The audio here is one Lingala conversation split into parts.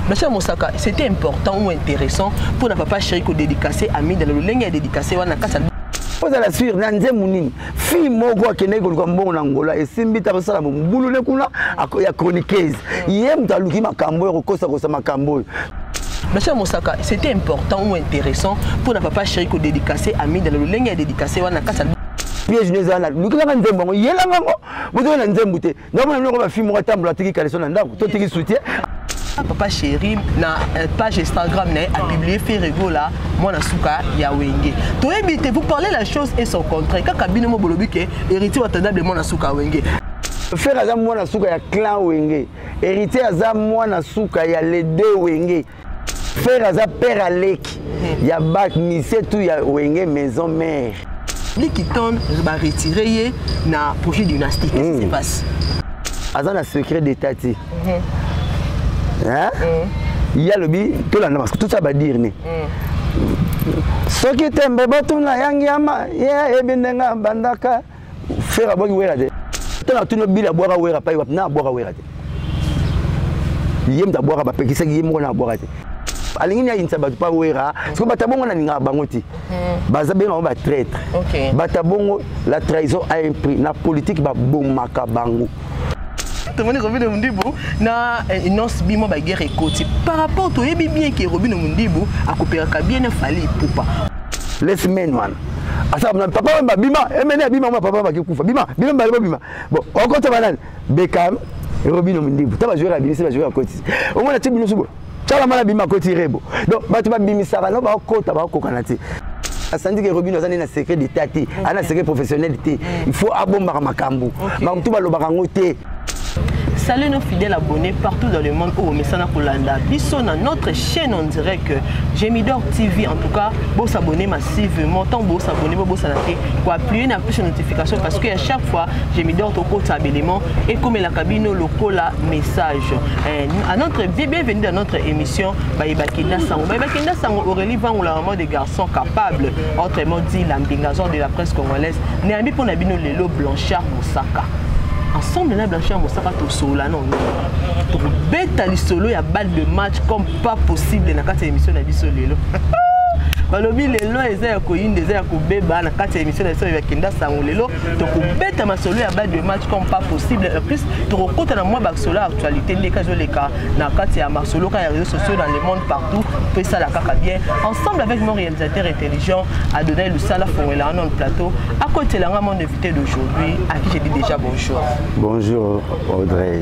Blanchard Mosaka, c'était important ou intéressant pour na papa chéri ko dédicacer Amida na lolenge ya dédicacer wana kasa. Ozala sur na nzembo nini? Fille moko akendeki koluka mbongo na Ngola, esimbi te, akosala mobulu ne kuna ya chroniqueuse. Ye moto aluki makambo oyo, kokosakosa makambo oyo. Blanchard Mosaka, c'était important ou intéressant pour na papa chéri ko dédicacer Amida na lolenge ya dédicacer wana kasa. Piège ne ezala lukelanga nzembo yango, yelanga yango, bozoya na nzembo te. Naomona biloko bafille moko atambola, atiki caleçon na ndako to atiki soutien. Papa chéri na page Instagram na ye a publié Ferre Gola mwana suka ya Wenge. Toyebi te, vous parlez la chose et son contraire. Kaka bino mo bolobi ke Héritier Watanabe mwana suka ya Wenge. Ferre aza mwana suka ya clan Wenge. Héritier aza mwana suka ya les deux Wenge. Ferre aza père aleki ya ba musicien tout ya Wenge maison mère. Likiton ba retirer ye na projet dynastique. Qu'est-ce qui se passe? Aza na secret d'état ti. Hein? Ya lobi tolanda parce que tout ça ba dire ne. Soki tembe botuna yangiama ye ayebi ndenge abandaka. Ferre abwaki Wera te. Tala tuna bila abwaka Wera pai wapi na abwaka Wera te. Ye moto abwaka, bapekisaki ye moko na abwaka te. Alingi ni ayinisa bato pa Wera, parce que bato bongo nalingaka bango te. Baza benga bango ba traître. Bato bongo, la trahison a un prix. Na politique babomaka bango. Tomoni Robino Mundibu na Innoss'B mwa ba guerre ekoti. Par rapport toyebi bien ke Robino Mundibu akopelaka bien na Fally Ipupa. Les semaines wana. Asa papa wemba bima, emene bima mwa papa baki kufa. Bima, bima mbali bima. Bon, okota banani Beckham, Robino Mundibu. Ta ba joueur abimisi, ba joueur akoti. Omona ti bino subo. Tshala mala bima akoti rebo. Donc bato babimisaka no bakota bakokana te. Asandi ke Robino aza na secret d'état te, ana secret professionnel te. Il faut abombaka makambo. Makambo balobaka yango te. Salut nos fidèles abonnés partout dans le monde où Messana Kolanda. Biso na notre chaîne en direct Gemidor TV. En tout cas, bon s'abonner massivement. Tant bon s'abonner, bon s'abonner. Quoi appuyer na plus notification parce que à chaque fois Gemidor toko tabellement et comme la cabine lokola message. À notre bienvenue dans notre émission Bayebakinda Sango. Bayebakinda Sango, Aurélie Vangou, la maman des garçons capables, autrement dit l'ambingazon de la presse congolaise. Néami pour Nabino Lelo Blanchard Mosaka. Ensemble na Blanchard Mosaka tosola non tokobeta lisolo ya balle de match comme pas possible na kati ya émission na biso lelo. Balobi lelo eza ya koyinda, eza ya kobeba na kati ya émission na biso ya Kenda Sango lelo tokobeta masolo ya balle de match comme pas possible. En plus tokokota na mwa basolo ya actualité ndeka ezoleka na kati ya masolo ka ya réseaux sociaux dans le monde partout po esala kaka bien. Ensemble avec mon réalisateur intelligent Adonai Lusala Fongela dans le plateau à côté là mon invité d'aujourd'hui à qui je dis déjà bonjour. Bonjour Audrey.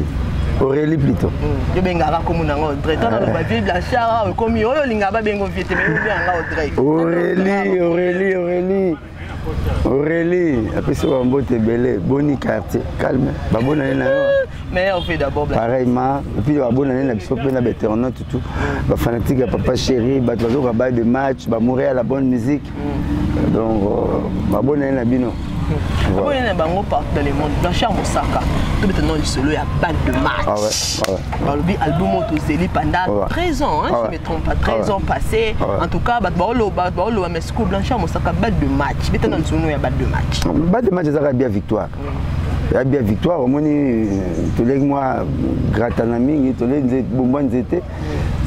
Aurélie plutôt. Yo bengaka comme na Audrey. Toi na ba vie Blanchard comme yo linga ba bengo vie te mais yo benga Audrey. Aurélie, Aurélie, Aurélie. Aurélie, apesi ba mbote ebele, boni quartier, calme. Ba bonne année na yo. Mais on fait d'abord Blanchard. Pareillement, et puis ba bonne année na biso pe na ba internautes tout. Ba fanatique ya papa chéri, ba bazo ba de match, ba mourir à la bonne musique. Donc ba bonne année na bino. Ba bonne année na bango partout dans le monde. Blanchard Mosaka, tout maintenant le solo ya balle de match. Ah ouais, ah ouais. Balobi album tozeli pendant 13 ans, hein, si je me trompe pas, 13 ans passés. En tout cas, ba ba mais siko Blanchard Mosaka balle de match. Betana nsono ya balle de match. Balle de match ezaka bien victoire. Ya bien victoire, omoni toleki mwa gratana mingi, toleki nze bomba nzete.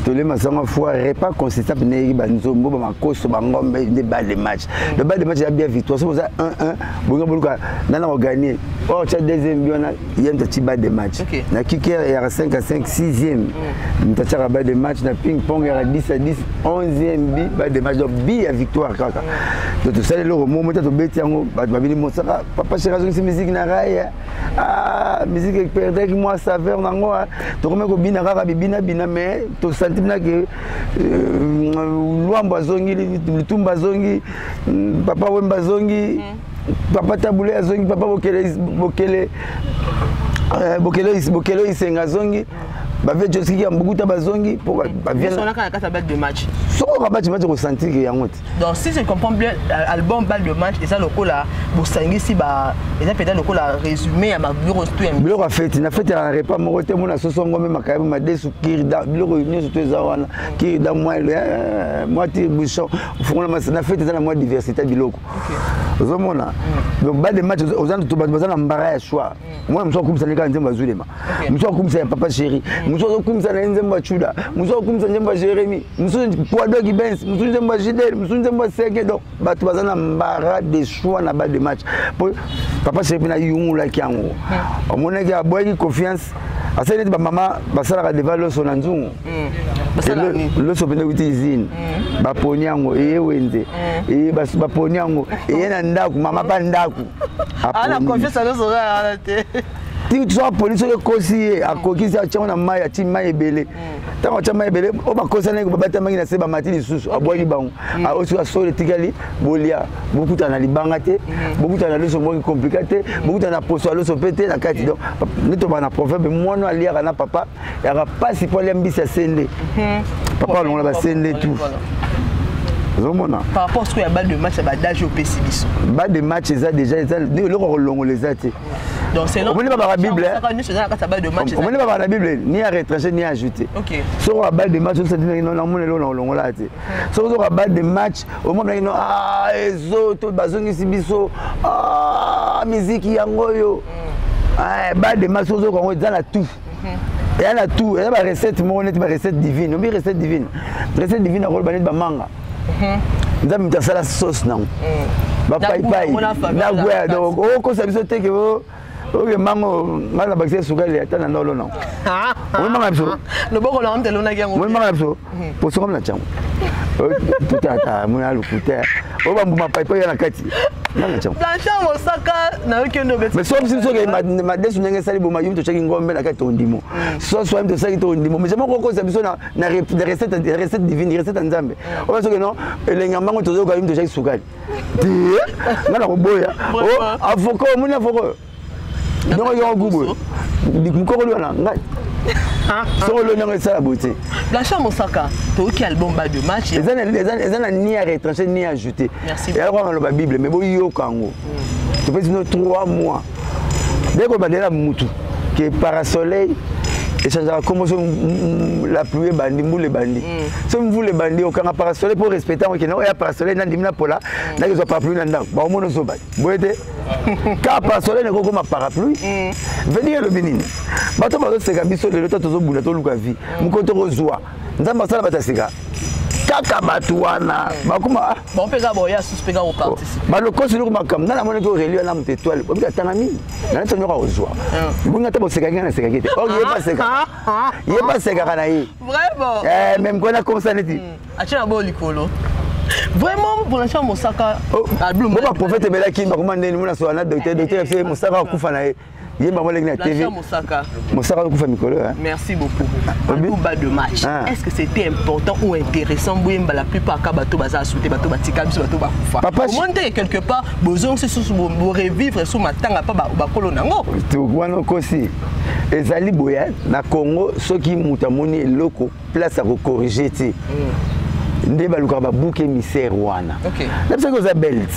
Toleki masanga foi repas consistant pene yeki ba nzombo ba makoso ba ngombe nde balle de match. Le balle de match ya bien victoire, soki oza 1-1, bongo boluka nana ko gagner. Or tia deuxième but wana ye moto atie balle de match. Na kicker ya 5 à 5, 6e. Moto atiaka balle de match na ping pong ya 10 à 10, 11e but balle de match. Donc but ya victoire kaka. Donc tosali eloko moko moko tobeti yango bato babini mosaka papa chéri azongisi musique na rail. Ah, musique eperdaki mwa saveur nango, hein. Tokomi kobina kaka bibina bina mais tosanti bina ke Lwambo azongi, Lutumba azongi, Papa Wemba azongi, Papa Tabule azongi, Papa Bokele, Bokele, Bokele, Bokele Isenga azongi. Bave Joski ya Mbukuta bazongi po ba vient Sona kana kata balle de match. Soko ka match match ko sentir ke yango te. Donc si je comprends bien album balle de match eza lokola bosangisi ba eza peut-être lokola résumé ya ba bureau tout ya biloko ya fête na fête ya repas moko te mona soso ngombe makayabu madesu kirida biloko nyonso to eza wana kirida mwa mwa tire bouchon fongola masa na fête eza na mwa diversité ya biloko. Ozomona, donc balle de match, oza bato baza na mbara ya choix. Mwana mosu akumisa kaka nzembo ya Zulema, mosu akumisa ya Papa Chéri, mosu azokumisa na ye nzembo ya Chuda, mosu akumisa nzembo ya Jérémi, mosu Poidoki Bens, mosu nzembo ya Gidel, mosu nzembo ya Seke. Donc bato baza na mbara de choix na balle de match. Po Papa Chéri mpe nayungulaki yango, omonaki aboyaki confiance, asali neti bamama basalaka devant loso na nzungu. Loso mpenza euti usine, baponi yango, eye wenze, eye baponi yango, eye na ndako, mama mpa ndako. Ti so aponi, soki ekosi ye, akokisi, atiango na mai, ati mai ebele. Ntango atya mai ebele, oyo bakosanaki babatamaki na se, bamati lisusu, abwaki bango. Oyo soki asolo etikali, bolia, bokutana na libanga te, bokutana na loso moki compliqué te, bokutana na poso ya loso mpe te na kati. Donc nde tobaka na proverbe: mwana aliaka na papa yaka pasi mpo alia mbisi ya sende, papa alongola basende tout. Ozomona. Par rapport sikoyo ya balle de match ya badage opesi biso. Balle de match eza déjà, eza eloko kolongola eza te. Omoni, babaka Bible, omoni, babaka na Bible: ni ya retranché ni ajouté. Soki oka balle de match, osatinaki no, namoni eloko na kolongola te. Soki ozoka balle de match, omonaki no ezo to bazongisi biso miziki yango oyo. Balle de match, ozoka yango, eza na tout, eya na tout, eza barecette moko neti barecette divine. Obi recette divine, recette divine akoloba neti bamanga, Nzambe moto asala sauce nango, bapaipai nagwea. Donc okosa biso te ke oke mango ngai na bakisi esukali ata na ndolo nango. Omoni manga na biso, loboko na ntelonaki yango. Omoni manga na biso, poso komi na tiango tutata moni alukuta oyo bambuma paipai ya na kati ngai na tiango. Blanchard Mosaka, nayoki ndo. Mais so biso soki madesu ndenge esali boma, yo totyaki ngombe na kati, tondimo soso wayemi tosalaki tondimo. Mais jamais okokosa biso na recette divine, recette ya Nzambe oyo. Soki non, elengi ya mbango tozoyoka, yo totyaki sukali te, ngai na koboya. Avocat, omoni avocat ndongo yongo guboye mokokoli wana, ngai soki oloni yango esala boye te. Blanchard Mosaka, toyoki album balle de match. Eza na ni ya retranché ni ajouté. Eyalaka maloba Bible, mais boyoka yango. Topesi bino 3 mois nde kobandela mutu ke parasoleil echangeaka kombo. So la pluie ebandi, mbula ebandi, so mvula ebandi, okanga parasoleil mpo respecte yango. Kende oya parasoleil na ndimi na pola, nakezwa parapluie na ndako, baomona ozoba boye te. Ka parasoleil nekokoma parapluie, veut dire elobi nini? Bato bazoseka biso lelo, to tozobunda, toluka vie mokolo tokozwa. Nzambe asala bato ya sika, kaka bato wana bakoma. Bon, mpe kaka boya susu mpe kaka koparticipe. Balokosi eloko makambo ngai namonaki oreli wana moto étoile obiki atanga mingi na neti nyoka kozwa bongi ata bosekaki, ngai nasekaki te. Or ye baseka, ye basekaka na ye. Vraiment. Même kona komsa neti. Atie na bo likolo vraiment, Blanchard Mosaka. Bo baprophète ebelaki bakoma ndeni mona sola na docteur, docteur fc Mosaka akufa na ye, ye bango leki na TV. Mosaka. Mosaka akufa mikolo. Merci beaucoup. Album de match, est-ce que c'était important ou intéressant boyemba la plupart ka bato baza asute, bato batika biso, bato bakufa? Omoni te quelque part bozongisi susu, borevivre su matanga mpa bakolo nango? Wana okosi. Ezali boye na Congo: soki moto amoni eloko place ya kocorriger te, nde balukaka babouc émissaire wana. Na biso oza belt,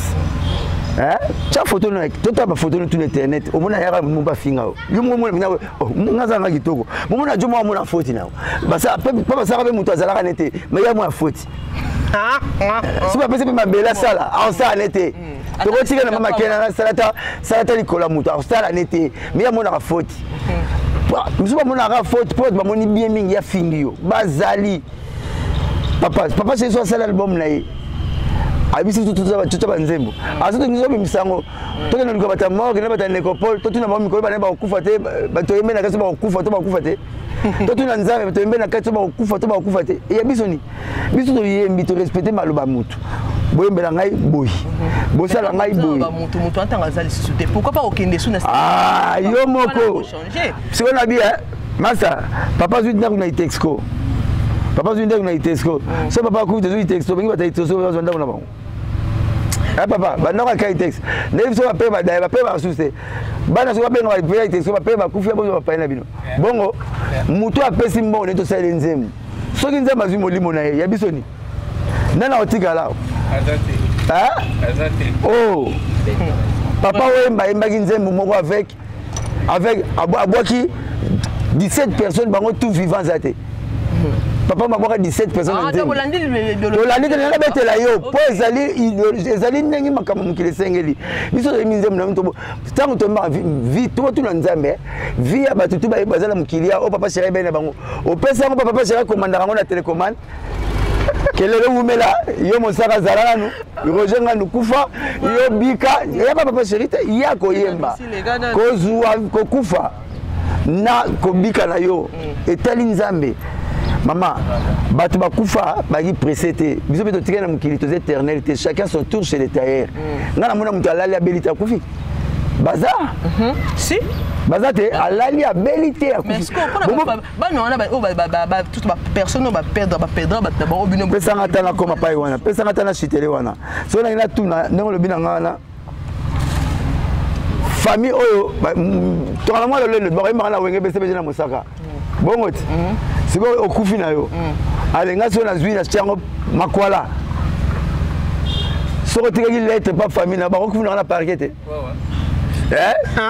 tia photo, totala bafoto no tuna internet, omona yaka mo bafinga o yo moko, omona nga azalanga kitoko, momona jo moko amona foti na pa basalaka mpe moto azalaka ne te, mais ya mwa foti so bapesi mpe mabele asala, aosala ne te. Tokotika na mama kena sala ta likolo ya moto akosala ne te, mais amonaka foti. Mosusu bamonaka faute po bamoni bien mingi, afingi yo. Bazali papa, papa Seso asala album na ye, ayebisi tuta banzembo, azotongi obimisa yango. Tokende luka bato ya morgue na bato ya nécropole, totuna bango mikolo bana bakokufa te, bato oyembe na kati so bakokufa to bakokufa te. Totuna Nzambe, bato oyembe na kati so bakokufa to bakokufa te. Eya biso ni biso toyembi, torespecte maloba motu. Boyembela ngai boye, bosala ngai boye. Motu atanga aza lisusu te, pourquoi pas okende su na Yo moko sikoyo na bi masa papa azwi ndako na Itexco, papa azwi ndako na Itexco. So papa akufi, tozwi Itexco, bengi bato ya Itexco, bazwa ndako na bango. Papa bandako aka Itex ndenge biso bape badaya, bape basusu te. Bana soki babenga bape ya Itexco, bape bakufi, bozwa bapai na bino. Bongo moto apesi mbongo nde tosaleli nzembo. Soki Nzambe azwi molimo na ye, ya biso ni nani akotikala? Oh, papa Wemba ayembaki nzembo moko avec abwaki 17 personnes, bango tout vivant, za te. Papa mabwaka 17 personnes na nzembo. Tolandi te, nabetela yo mpo ezali ndenge makambo mokili esengeli. Biso toyembi nzembo na biso ntango toyembaka vie, totuna Nzambe vie ya bato tu baza na mokili ya oyo papa chéri ayebi na bango. Opesa yango papa chéri akomandaka yango na télécommande. Kelelo wumela yo, mosaka azala nanu, Roger Ngandu kufa, yo bika. Yeba papa chéri te ya koyemba, kozwa kokufa na kobika na yo etali Nzambe. Mama, bato bakufa baki pressé te. Biso mpe totikali na mokili, toza éternel te. Chacun son tour chez le tailleur. Ngai namona moto alali, abeli te, akufi. Baza si baza te, alali, abeli te, akufi. Bana wana oyo bapersonne oyo baperdre, baperdre bato na bango, bino? Pesanga ata nakoma pai wana, pesanga ata na chitele wana. Soki nangi natuna ndenge olobi na ngai wana, famille oyo tokala mwa lolendo bakoyembaka na Wenge BCBG na mosaka bongo ti sikoyo okufi na yo. Alenga soki nazwi na yango makwala, soki otikaki lettre pa famille na bakokufi nanga na parquet te.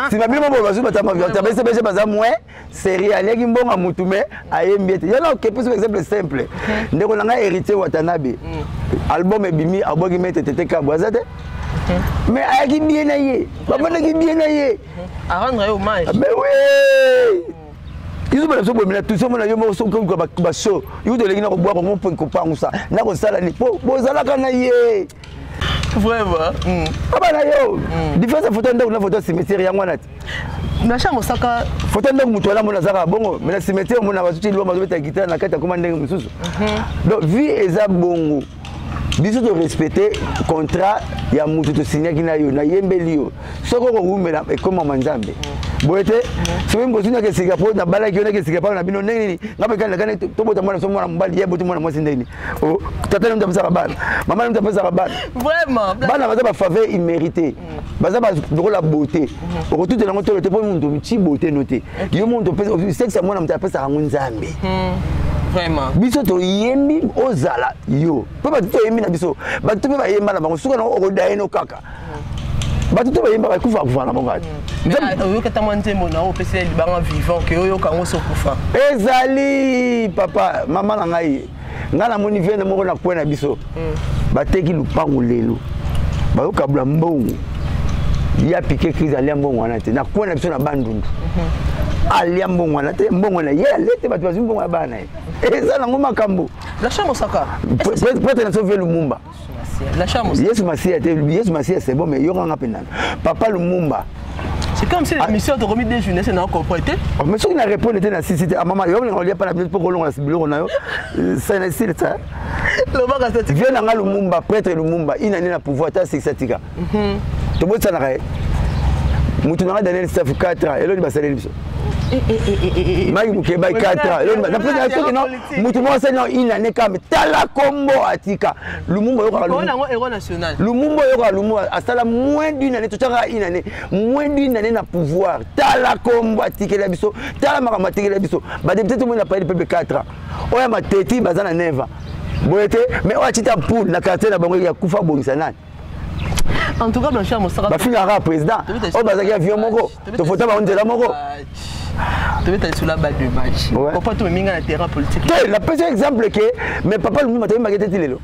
Nsima bino moko bazwi bato ya BCBG baza moins sérieux, aliaki mbongo ya mutu me ayembi ete yana. Okepesi exemple simple, ndeko na ngai Héritier Watanabe, album ebimi, abwaki mete tete kabo aza te, mais ayaki bien na ye, bafandaki bien na ye. Arendre ye hommage. Mais oui, izobana biso bomela tusi omona yo moko soki oluka baso yo tolengi na kobwaka ngo mpo kopangusa na kosala ni po bozalaka na ye. Vraiment. Baba na yo différence ya photo ya ndako na photo ya cimetière, yango wana te. Blanchard Mosaka. Photo ya ndako, moto wana mona azaka bongo, mais na cimetière omona bazuti lwa bazobeta guitare na kati, akoma ndenge mosusu. Donc vie eza bongo. Biso torespecte contrat ya motu tosignaki na yo, nayembeli yo, soki okowumela ekomama Nzambe boye te. Soki mokosi nake esika po nabalaki yo, nake esika pa na bino ndenge nini? Nga mpe kani tobota mwana, so mwana mobali ye boti mwana mwasi ndenge nini? Tata nde moto apesaka bana, mama nde moto apesaka bana. Vraiment. Bana baza bafaveur immérité, baza lokola beauté, okotutela yango tolo te mpo moto ti beauté no te. Yo moto, sexe ya mwana, moto apesaka yango Nzambe. Vraiment. Biso toyembi ozala yo mpe bato toyembi na biso, bato mpe bayemba na bango, suka nango okodaye no kaka. Bato to bayemba bakufa, kufa na bango kaka. Oyoka ta mwa nzembo na oyo opesi libanga vivant ke oyoka yango sokufa. Ezali papa mama na ngai. Ngai namoni vene moko na kwe na biso, bateki lupango, lelo bayokabula mbongo ya piqué crise. Alia mbongo wana te na kwe na biso na Bandundu, alia mbongo wana te, mbongo na ye ale te. Bato bazwi mbongo ya bana na ye, eza nango makambo. Blanchard Mosaka. Prêtre na so vie Lumumba. Blanchard Mosaka. Yesu Masiya te, Yesu Masiya c'est bon, mais yokanga mpe nano papa Lumumba. C'est comme si l'émission tokomi deux journées, c'est na comprendre te. Oh, mais soki na répondre te na sisi te, mama yo olinga olia mpa na bino mpo kolongola biloko na yo sana esili ta. Lobaka. Vie na nga Lumumba, prêtre Lumumba, inani na pouvoir ta sikisa tika tobotisanaka ye. Mutu na nga Daniel Safu, 4 ans eloni basaleli biso, Mike Mukebai, 4 ans eloni soki no mutu moko asali nao une année kame. Tala kombo atika Lumumba, oyokaka Lumumba, oyokaka Lumumba asala moins d'une année, totiaka une année, moins d'une année na pouvoir. Tala kombo atikela biso, tala makambo atikela biso. Badéputé tomoni na palais du peuple 4 ans, oyo mateti baza na 9 ans boye te, mais oyo atita poule na quartier na bango ya kufa, bongisa nani? En tout cas, Blanchard Mosaka. Bafingaka président oyo bazalaki avion moko, tofota bango nzela moko. Tobeta lisolo ba de match opa tomeminga na terrain politique. Te, napesi exemple ke mais papa Lumumba toyembaki te ti lelo.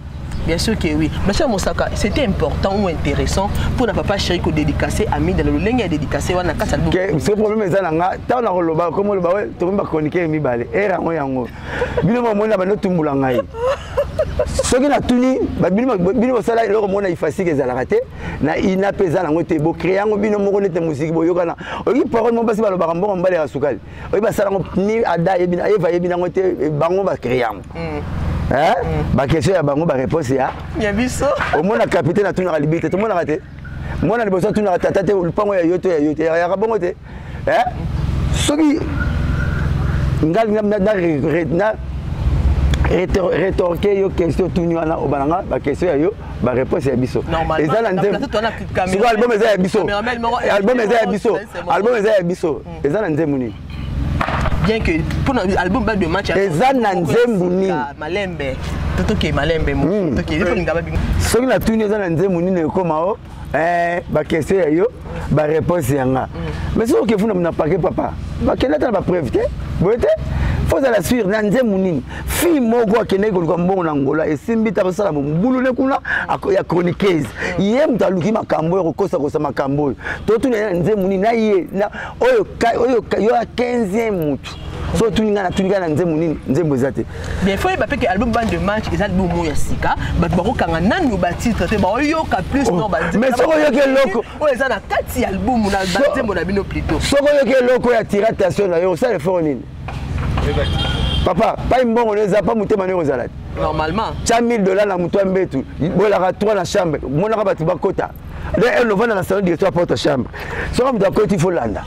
Bien sûr que oui. Blanchard Mosaka, c'était important ou intéressant pour la papa chéri ko dédicacer Amida le lenge ya dédicacer wana kati album? Ke ce problème eza na nga ntango na koloba komo oloba we tokomi bachroniqueur mibale ere yango yango bino momoni na bando tumbula ngai. Soki natuni bino bosala eloko moko na ifasike ezalaka te, na ina mpe eza nango te, bocrée yango bino moko nete mosiki boyokana. Oyoki parole moko basi balobaka mbongo mobali ya sukali oyo basala yango ni ada Eva ayebi nango te, bango bacrée yango. Baquestion ya bango, baréponse ya ya biso. Omona capitaine atunaka libi te, tomonaka te mwana liboso atunaka tata te lupango ya yo to ya yo te, yaka bongo te. Soki ngai na rétorquer yo question otuni wana, obalanga baquestion ya yo, baréponse ya biso eza na nzembo. Sikoyo album eza ya biso, album eza ya biso, album eza ya biso, eza na nzembo nini? Bien que pour album ba de match. Eza na nzembo nini? Malembe, totoke malembe, toke tolinga ba. Soki natuni eza na nzembo nini, ekoma o baquestion ya yo, baréponse ya nga. Mais soki okefuna na parquet, papa bakende ata na bapreuve te boye te. Faut ozala sûr na nzembo nini. Fille moko akendaki koluka mbongo na Angola, esimbi te, akosala mobulu ne kuna ya chroniqueuse. Ye moto aluki makambo oyo, kokosakosa makambo oyo. Totuna ye na nzembo nini na ye oyo oyo yo ya 15e motu. So otuni ngai, natuni ngai na nzembo nini, nzembo eza te. Bien, faut yeba pe que album Bande de Match eza album moko ya sika, bato bakokanga nanu batitre te, baoyoka plus no banzembo. Mais soki oyoki eloko oyo eza na kati ya album na banzembo na bino plutôt, soki oyoki eloko ya tira attention na yo, osala effort nini? Papa, pai mbongo no eza pa motema ndenge ozala te. Normalement. Tia 1000 $ na moto ya mbetu, bolaka 3 na chambre, monaka bato bakota. Nde ovanda na salon, directeur porte chambre, soki moto akoti, fo landa.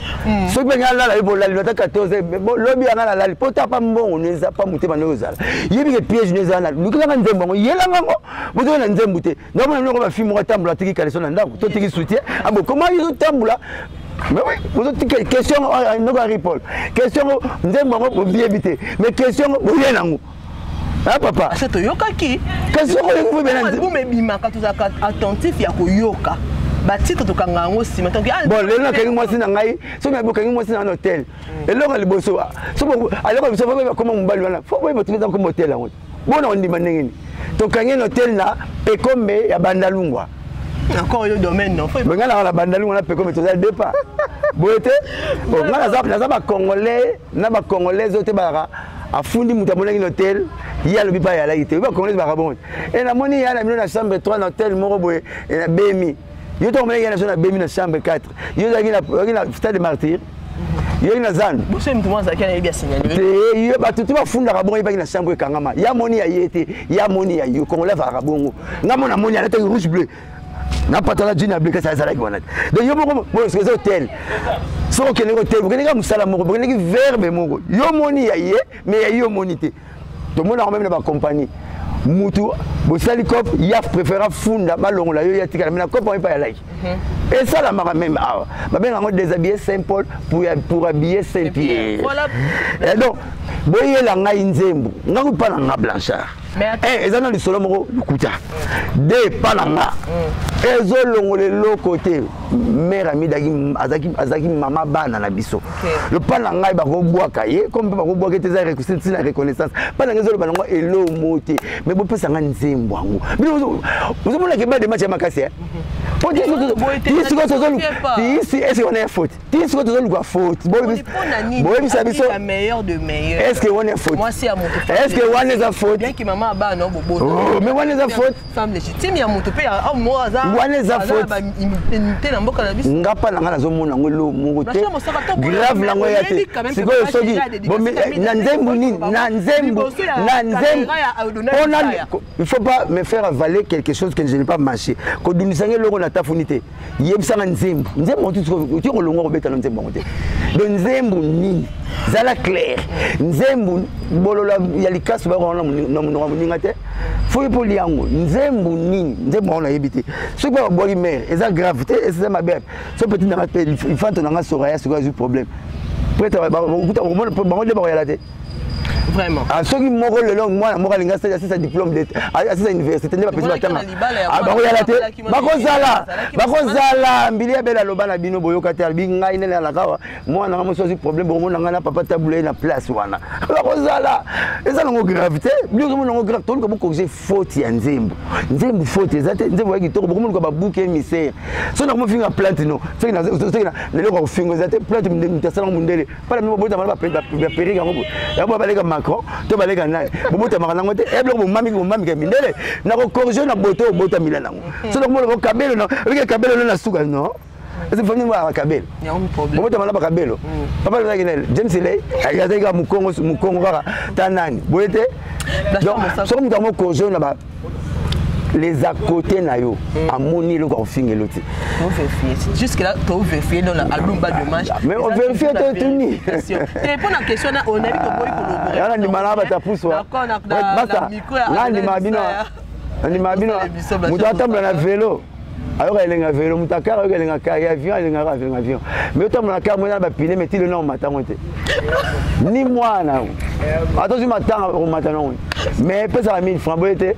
Soki mpe ngai alala, ye bolali ata 14, lobi yanga nalali po ta pa mbongo no eza pa motema ndenge ozala. Yebi ke piège no eza na lukelanga nzembo yango, yelanga yango, botoki na nzembo te. Naomona biloko bafille moko atambola, atiki caleçon na ndako to tiki soutien abo, comment ezotambola? Mais oui, bozotika question noko Henri Paul, question ngo nzembo yango boyebi te, mais question ngo boye nango. Ah papa, ase toyokaki. Question ngo oyoki boye na album ebimaka, tozalaka attentif ya koyoka batitre, tokanga yango nsima. Bon, lelo nakangi mwasi na ngai, soki nabokangi mwasi na ngai na hotel, eloko ya liboso, soki eloko ya liboso fo bakoma mobali wana, fo boyeba tobeza koma hotel yango bona ondima ndenge nini tokangi na hotel na Pekombe ya Bandalungwa. Encore yo domaine non? Mais ngai naka na Bandalungwa na Pekombe, tozali deux pas boye te. Ngai naza bacongolais na bacongolaise oyo te balaka afundi moto amonaki na hotel, ye alobi mpe ayalaki te. Oyo bacongolaise baka bongo e namoni ya na bino na chambre 3 na hotel moko boye na Bemi. Yo ntango omonaki ya na biso na Bemi na chambre 4, yo ozalaki na stade Martyr, yoki na zandu te. Yo bato te bafundaka bongo, yebaki na chambre ekangama, ya moni ya ye te, ya moni ya yo. Congolais azalaka bongo. Nga mona moni alataki rouge bleu na patala jean ya bleu, kasi azalaki wana te. Donc yo moko boyo eza hotel, soki okendeki hotel, okendeki mosala moko, bokendeki verbe moko, yo moni ya ye, mais ya yo moni te. Tomonaka meme na bacompagnie, mutu bosali cope, ya préféra funda balongola yo, ya tikala me na cope yango epai alaki. Esalamaka meme awa, babenga yango déshabiller Saint Paul pour habiller Saint Pierre. Voilà. Et donc boyela ngai nzembo, ngai mpa na nga Blanchard, eza na lisolo moko lokuta de pa na nga, ezolongola eloko te. Mare amidaki azalaki mama bana na biso. Lopa na ngai bakobwaka ye comme mpe bakobwaka ete eza ntina reconnaissance mpa na ngai, ezoloba nango elomo te. Mais bopesa ngai nzembo yango. Bino ozomonaka eba de match ya makasi po ti sikoyo tozoluka est-ce wana ya faute? Ti sikoyo tozoluka faute, boyebisa biso est-ce que wana ya faute? Est-ce que wana eza faute? Mais wana eza faute. Femme légitime ya moto mpe wana eza faute. Te na mboka na biso. Nga mpa na nga nazomona yango elo moko te grave nango ya te. Sikoyo soki na nzembo nini, na nzembo, na nzembo mpona il faut pas me faire avaler quelque chose que je n'ai pas mâché. Kodundisa ngai eloko na tafuni te. Yebisanga nzembo, nzembo oti kolongwa kobeta na nzembo yango te. Donc nzembo nini? Zala clair, nzembo bolola ya likasu bakona na monoko ya moninga te, foyi mpo liyango. Nzembo nini? Nzembo yango nayebi te. Soki mpe babwaki mare, eza grave te, eza mabe. So petit nanga mpe infanto nanga Soraya, sikoyo azwi problème prêtre, bango nde bakoyala te. Vraiment. Ah, soki moko lelo mwana moko alingi asisa diplôme, asisa université, nde bapesi batanga, bakoyala te, bakozala bakozala mbili ya bele. Aloba na bino, boyoka te, alobi ngai nene alaka awa, mwana nanga mosi azwi problème, bokomona ngai na papa tabule na place wana, bakozala. Eza nango grave te. Bino ozomona nango grave. Toluka bocorriger faute ya nzembo. Nzembo faute eza te, nzembo ya kitoko. Bokomoluka babouc émissaire. So nakomofinga plainte no, soki leloko ya kofinga eza te, plainte moto asalango mondele mpana bino bobotama na baperike yango, yango baleka Macron to baleka nani, bobotamaka nango te. Biloko bomamiki bomamika mindele, nakocorriger na boto obotamila nango. So nakomona bokabelo, obike kabelo no na suka no esi famille moko bakabelo, bobotama na bakabelo. Papa azalaki nani? James Ley azalaki kaka mokongo, mokongo kaka ta nani boye te. Donc soki moto yango corriger na ba les à côté na yo, amoni eloko akofingelo te. Jusque là tovérifie dans l'album Ba Dommage. Mais on vérifie te, tuni. Te, mpo na question na onayebi toboyi kolobora. Yana ndima na bata puswa basa, nga ndima bino, ndima bino. Moto atambola na velo ayoka elenga velo, moto akar ayoka elenga car ya avion, alengaka avion, avion. Mais otambola na car mona bapine, mais ti lelo na omatango te, ni mwana atozwi matanga okomata nango. Mais epesaka 1000 francs boye te,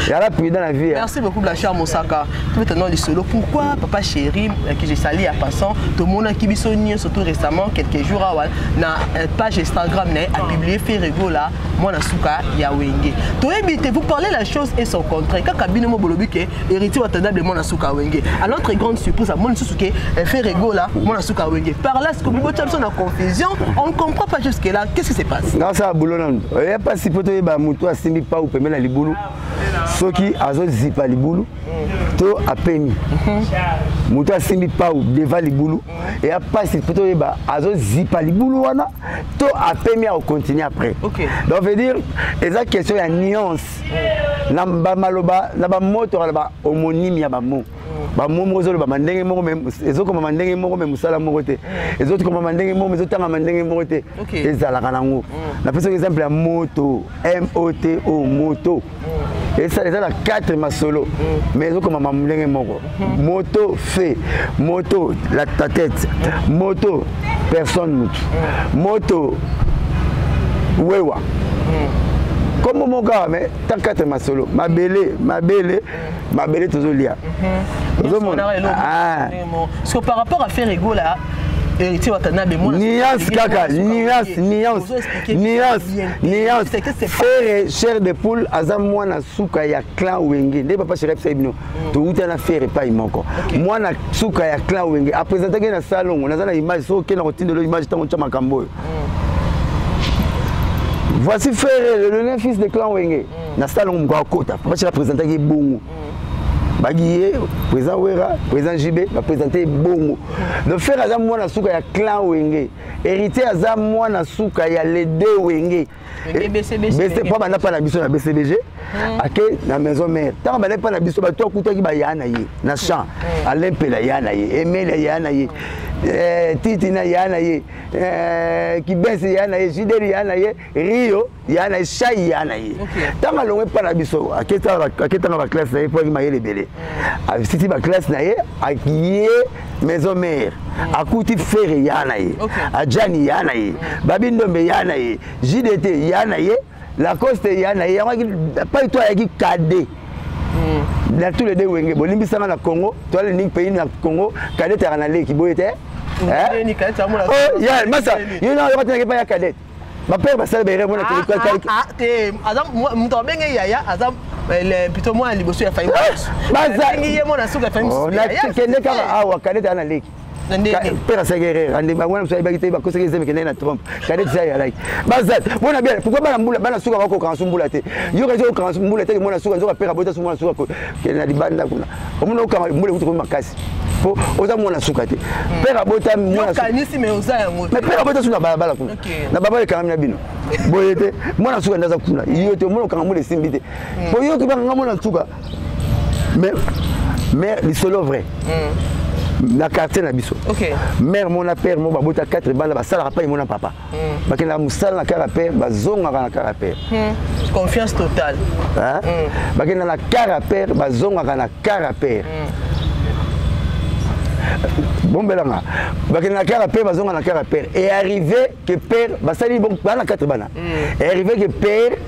yala prudent na vie. Merci beaucoup, Blanchard Mosaka. Maintenant lisolo, pourquoi papa chéri que j'ai sali à passant, tomonaki biso nyonso tout récemment, quelques jours awa, na page Instagram na ye apublié Ferre Gola mwana suka ya Wenge? Toyebi te, vous parlez la chose et son contraire. Kaka bino mo bolobi ke Héritier Watanabe mwana suka Wenge. À notre grande surprise, amoni susu ke Ferre Gola mwana suka Wenge. Par là, ce que botia biso na confusion, on ne comprend pas jusque là qu'est-ce qui se passe. Nga osala bulo nanu, oya mpasi mpo toyeba motu asimbi pau pembe na libulu, soki azozipa libulu to apemi. Motu asimbi pau devant libulu, eya mpasi mpo toyeba azozipa libulu wana to apemi, akocontinue après. Donc veut dire eza question ya nuance na bamaloba, na bamoto kaloba homonyme ya bamo bamo moko ezolobama ndenge moko, ezokomama ndenge moko, me mosala moko te, ezokomama ndenge moko, me ezotangama ndenge moko te. Ezalaka nango. Napesaki exemple ya moto, moto, moto eza na 4 masolo, mais ezokomama ndenge moko: moto fait moto, la ta tête, moto personne, mutu moto wewa, kombo moko awa, mais ta 4 masolo. Mabele, mabele, mabele tozolia. Ozomona parce que par rapport à Ferre Gola, Héritier Watanabe Nuance kaka, nuance, nuance, nuance, nuance. Ferre, chair de poule, aza mwana suka ya clan Wenge. Nde papa chéri apesa bino, touta na Ferre epai moko. Mwana suka ya clan Wenge, apresentaki na salongo. Naza na image, soki okenda kotindelo image ntango ntya makambo oyo. Voici Ferre, le dernier fils de clan Wenge, na salongo. Moko akota, papa chéri apresentaki bongo, baki ye président Wera, président JB, baprésente bongo. Donc Ferre aza mwana suka ya clan Wenge, Héritier aza mwana suka ya les deux Wenge. Po banda mpa na biso na BCBG, ake na maison mère. Ntango banda mpa na biso, bato akutaki baya na ye na champ: Alain Mpela ya na ye, Emelia ya na ye, Titi na ya na ye, Kibese ya na ye, Jideri ya na ye, Rio ya na ye, Shai ya na ye. Ntango alongwe mpa na biso, aketanga baclasse na ye, mpo aki mayele ebele, asiti baclasse na ye, aye maison mère, akuti Ferre ya na ye, Ajani ya na ye, Babi Ndombe ya na ye, JDT ya na ye, Lacoste ya na ye. Yango pai to ayaki cadet na tous les deux Wenge. Bolimbisanga, na Congo toala pays, na Congo cadet ayaka na leki boye te. Masa yo na yoka tenaki pa ya cadet, bapère basala baerreur mona. Moto abenge yaya aza plutôt mwana liboso ya famille, ye mwana suka. Kende kaka awa, cadet aya na leki. Père asalaki erreur, ande wana mosu ayebaki te, bakosaki ezemi, kendeki na trompe. Cadet eza ayalaki baza bona bien. Pourquoi bana mbula, bana suka bakokanga su mbula te? Yo kasi okanga mbula te, mwana suka, nzoka père abota su mwana suka kende na libanda kuna. Omona okanga mbula ekuti komi makasi po oza mwana suka te. Père abota mwana, mais père abota su na balabala kuna, na balabala ekangami na bino boye te. Mwana suka nde aza kuna, yo te. Omona okanga mbula esimbi te po yo kibakanga mwana suka. Mais lisolo vrai, na quartier na biso, mère mona, père mo babota 4 bana, basalaka pai mona papa, bakendaka mosala na kara père, bazongaka na kara père. Confiance totale. Bakenda na kara père, bazongaka na kara père. Bombelanga, bakenda na kara père, bazonga na kara père. Et arrivé que père basali bana 4 bana, et arrivé que père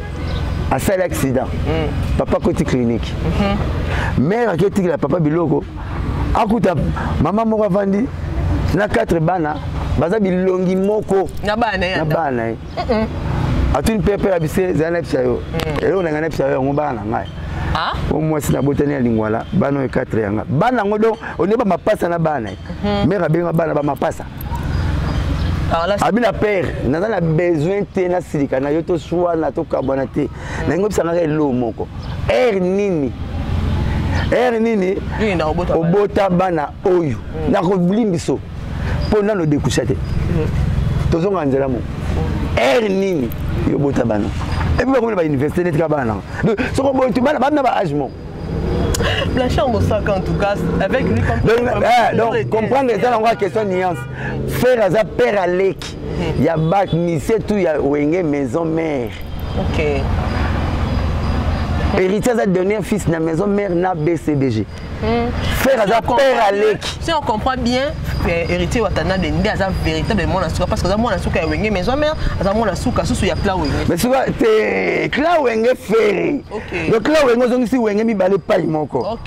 asali accident, papa koti clinique, mère aketikela papa biloko, akuta mama moko avandi na 4 bana, baza bilongi moko. Na bana. Na bana ye. Atuni père, père abise ezala na yebisa yo eloko na ngai, na yebisa yo yango, bana na ngai o mwasi nabotani ya Lingwala, bana oyo 4 yanga bana yango. Donc onde bamapasa na bana ye. Mère abenga bana bamapasa, abi na père: naza na besoin te nasilika na yo, toswana, tokabwana te. Nangi obisangaka eloko moko: ere nini, ere nini obota bana oyo? Nakolimbiso mpo nano dekusha te, tozonga nzela moko. Ere nini yo bota bana? Et puis bakomi na bauniversité neti kaka bana nanga. Donc soko boye, bana bana ba âge moko. Blanchard Mosaka, en tout cas, avec lui. Donc comprendre eza nango ya question nuance. Ferre aza père aleki ya bamusiciens tout ya Wenge maison mère. Ok. Héritier aza dernier fils na maison mère na BCBG. Frère aza père aleki. Si on comprend bien, Héritier Watanabe nde aza véritable mwana suka, parce que aza mwana suka ya Wenge maison mère, aza mwana suka susu ya clan Wenge. Mais suka te clan Wenge Ferre. Donc clan Wenge ozongisi Wenge mibale pai moko.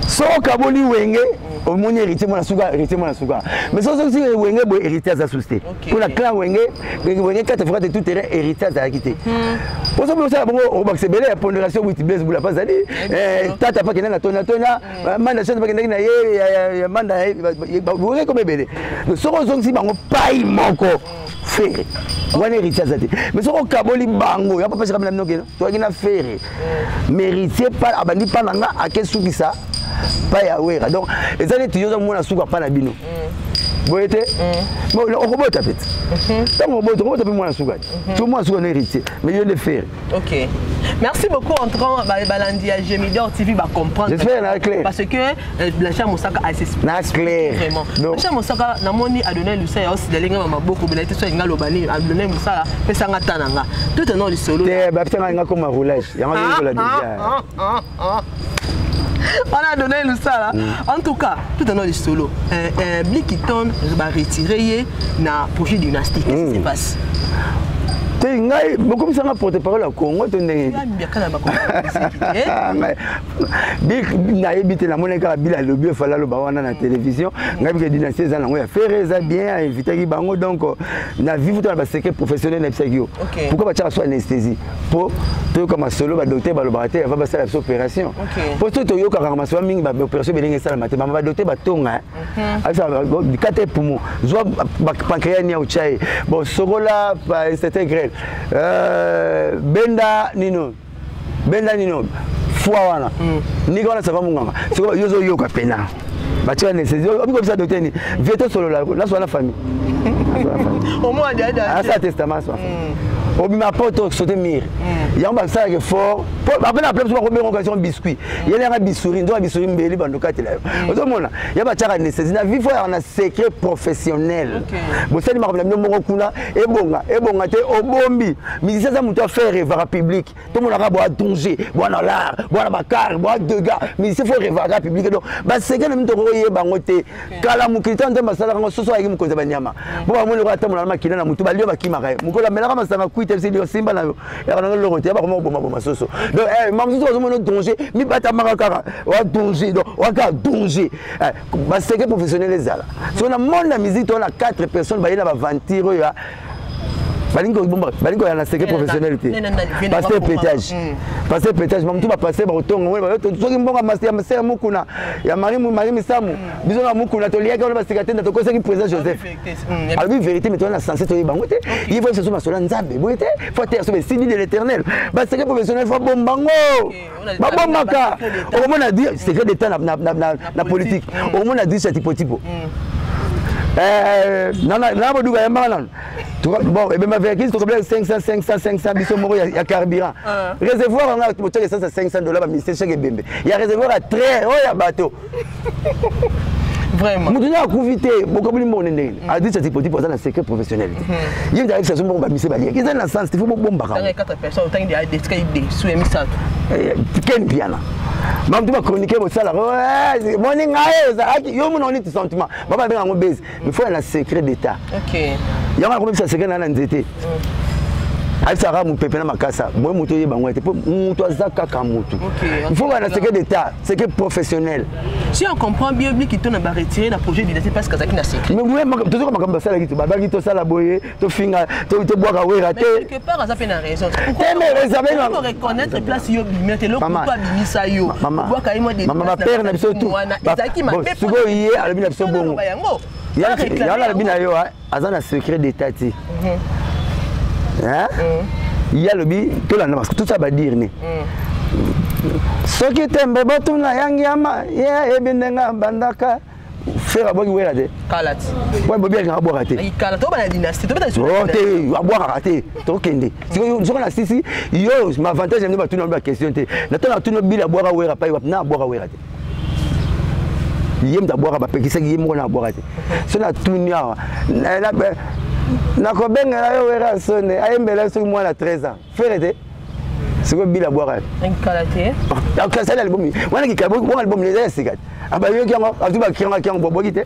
Soki okaboli Wenge, omoni Héritier mwana suka, Héritier mwana suka. Mais soki ozongisi Wenge boye, Héritier aza susu te. Mpona clan Wenge, Wenge 4 fois de tout terrain, Héritier azalaki te. Poso osala bongo, okobakisa ebele ya pondération wit Blaise Bula mpe azali tata mpe akendaki na tona tona, manda chante mpe akendaki na ye ya manda, Wenge koma ebele. Soki ozongisi bango pai moko, Ferre wana Héritier aza te. Mais soki okaboli bango ya papa shikami na bino keno toyaki na Ferre, mais Héritier abandi mpa na nga, akesukisa pa ya Wera. Donc eza neti yo oza mwana suka pa na bino boye te, okobota pete. Ntango obota, okobota mpe mwana suka te, so mwana suka no Héritier, mais yo nde Ferre. Ok. Merci beaucoup. Entrant balandi ya Gemidor TV va comprendre. J'espère na clair. Parce que Blanchard Mosaka a s'expliqué. Na clair. Vraiment. Blanchard Mosaka namoni Adonai Lusa aussi dalinga mama boko bela te so nga lobani Adonai Musala pesa nga tananga. Tout un le solo. Te ba pesa nga comme roulage. Yango ngola déjà. On a donné le ça là. En tout cas, tout un le solo. Blikiton va retirer na projet dynastique. Qu'est-ce qui se passe? Te, ngai bokomisanga porte parole ya Congo to ndenge nayebi te. Namoni kaka bila alobi, efala aloba wana na télévision. Ngai bike dynastie eza nango ya Ferre, eza bien, ainvitaki bango. Donc na vivre to na basecret professionnel nayebisaki yo. Pourquoi batiaka so anesthésie? Mpo toyoka masolo badocteur balobaka te ava basala biso opération, mpo soki toyokaka masolo mingi, baopération belenge esalama te. Bama badocteur batonga kata poumon, zwa pancréas nia otya ye, bon, sokola intestin grêle, benda nino, benda nino foi wana, nika wana sava monganga. Soki yo ozoyoka pena batia anesthésie, obikobisa docteur ni vie tosolola, nasola na famille, asala testament, asola famille, obima poto sauter mur. Yango basalaka effort ape na place bakobenga occasion biscuit yelanga bisuri nzoka bisuri mbeli bando katela yo. Ozomona ya batiaka anesthésie na vie, fo yaka na secret professionnel. Bosali makambo na bino moko kuna, ebonga ebonga te, obombi. Musicien aza moto affaire revara public, tomonaka boa danger, boa na l'art, boa na bakar, boa dega. Musicien fo revaka public, donc basecret na bino tokoyeba yango te. Kala mokili ntango Nzambe asalaka ngo, soso ayaki mokonzi ya banyama, mpo bamoni lokola atambola na makila na motu, balio bakimaka ye. Mokolo amelaka masanga kwite bisi lio simba na yo yaka nanga loko te, ya bakoma kobomaboma soso. Donc mamosusu bazomona danger, mibatamaka kaka wa danger, donc waka danger. Basecret professionnel ezala. So na monde ya musique, toza na 4 personnes baye na baventure oyo balingi kobomba, balingi koya na secret professionnel te. Pasteur pétage, pasteur pétage, bamutu bapaster bakotonga soki mbongo ya masere mokuna ya Marie, Marie Misamu. Biso na mokuna toliaki wana basika te, na tokosaki président Joseph alobi vérité, mais toza na sensé toyeba yango te. Ye fo biso masolo ya Nzambe boye te, fo te so besili de l'Éternel. Basecret professionnel fo bombango, babombaka. Okomona secret d'état na politique, okomona dice ya tipo tipo na boduka yambaka nano. Bon, ebemba verkis tokobela 500 500 500 biso moko ya carburant, réservoir yanga botiaka essence ya 500 $. Baministère chaque ebembe ya réservoir ya train oyo ya bato. Vraiment. Moto nyonso akufi te, bokaboli mbongo nde ndenge adresse ya tipo tipo aza na secret professionnel te. Ye moto ayebisa so mbongo bamise baliaki eza na sens te, fo bobombaka. Ken Piana, bamutu bachroniqueur bosalaka moni ngai ezalaki yo mona neti sentiment baba babenga yango base, mais fo ya na secret d'état. Yango nakomebisa secret na nzete, ayebisaka mopepe na makasa boye, moto oyeba yango te, mpo moto aza kaka motu. Il faut bana secret d'état, secret professionnel. Si on comprend bien, Blikito na baretirer na projet dynastie parce qu'azalaki na secret. Mais tozoka makambo basalaki te, babaki tosala boye, tofinga, tobwaka Wera te. Quelque part aza mpe na raison. Reconnaître place yo bimi te, eloko moto abimisa yo, obwaka ye mwa. Mama, bapere na biso tu ezalaki mabe. Sikoyo ye alobi na biso bongo, yango. Yango alobi na yo aza na secret d'état te. Ye alobi tolanda tosala badire ne soki tembe botuna yangiama, ye ayebi ndenge abandaka. Frère abwaki Wera te. Kala ti. Bobi alingaka abwaka te. Kala to bana dynastie to beta. Te, abwakaka te. Tokende sikoyo soki na sisi yo avantage ya nde batuna baquestion te. Na ntango natuna bila abwaka Wera pai wapi, na abwaka Wera te. Ye moto abwaka, bapekisaki ye moko na abwaka te. So natuni awa, nakobengela yo Wera sone ayembela soki mwana 13 ans Ferre te. Sikoyo Bila abwaka. Kala te. Asali album wana, kikabonga album eza ya sika te. Abayoki yango, azwi bakiyango, akiyango babwaki te.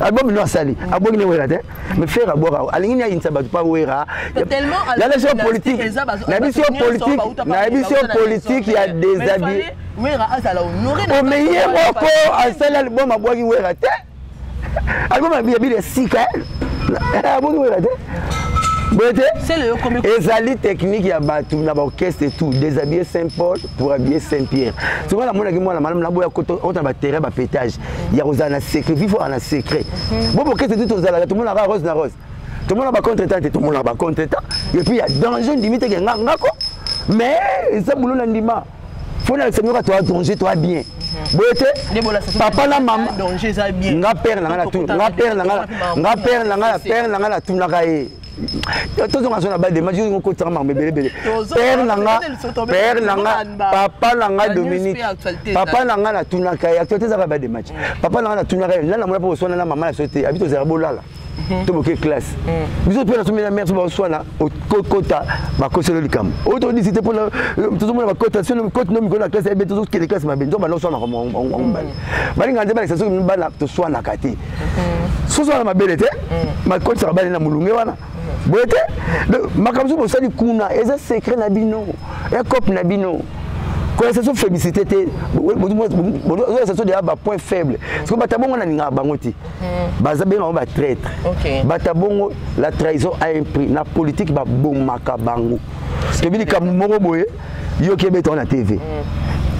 Album no asali, abwaki ne Wera te. Mais Ferre abwaka, alingi ni ayinisa bato pa Wera. Na biso politique, na biso politique, na biso politique ya déshabillé. Wera azala honoré. Ome ye moko asali album, abwaki Wera te. Album ya Bila sika, abwaki Wera te. Boye te, ezali technique ya bato na baorchestre, tout déshabiller Saint Paul pour habiller Saint Pierre. Soki namonaki mwana malamu, naboya ota baterrain, bapétage ya kozala na secret. Vifo na secret bo orchestre tu tozalaka, tomonaka rose na rose, tomona bacontretemps te, tomonaka bacontretemps et puis ya danger. Ndimi teke nga ngako, mais eza bulo na ndima fo na sengoka toa danger, toa bien. Boye te, papa na mama nga, père na nga, nga père na nga, nga père na nga, père na nga, natunaka ye. Tozonga so na badema, okotisaka makambo ebelebele. Père na nga, père na nga, papa na nga Dominique, papa na nga, natunaka ye. Actualité ezaka balle de match. Papa na nga, natunaka ye, nana mona mpo koswana na mama na biso te. Abi tozalaka bolala to boke classe, biso mpe nasombi na mare. So baswana, okota bakoselo likambo oyo todisi te mpona tozomona bakota kote no mikolo na classe ebe, tozokende classe mabe. Nzomba noswanaka mobali, balinga nde balekisa. Soki bana toswanaka te, soswana mabele te, makotisaka bana na molunge wana. Boye te, makambo so bosali kuna eza secret na bino, ecope na bino. Kolesa so félicité te, ozolesa so deya bapoint faible. Soki bato bongo nalingaka bango te, baza benga bango batraître. Bato bongo, la trahison a un prix na politique, babomaka bango. Toyebi likambo moko boye, yoki ebeta na TV.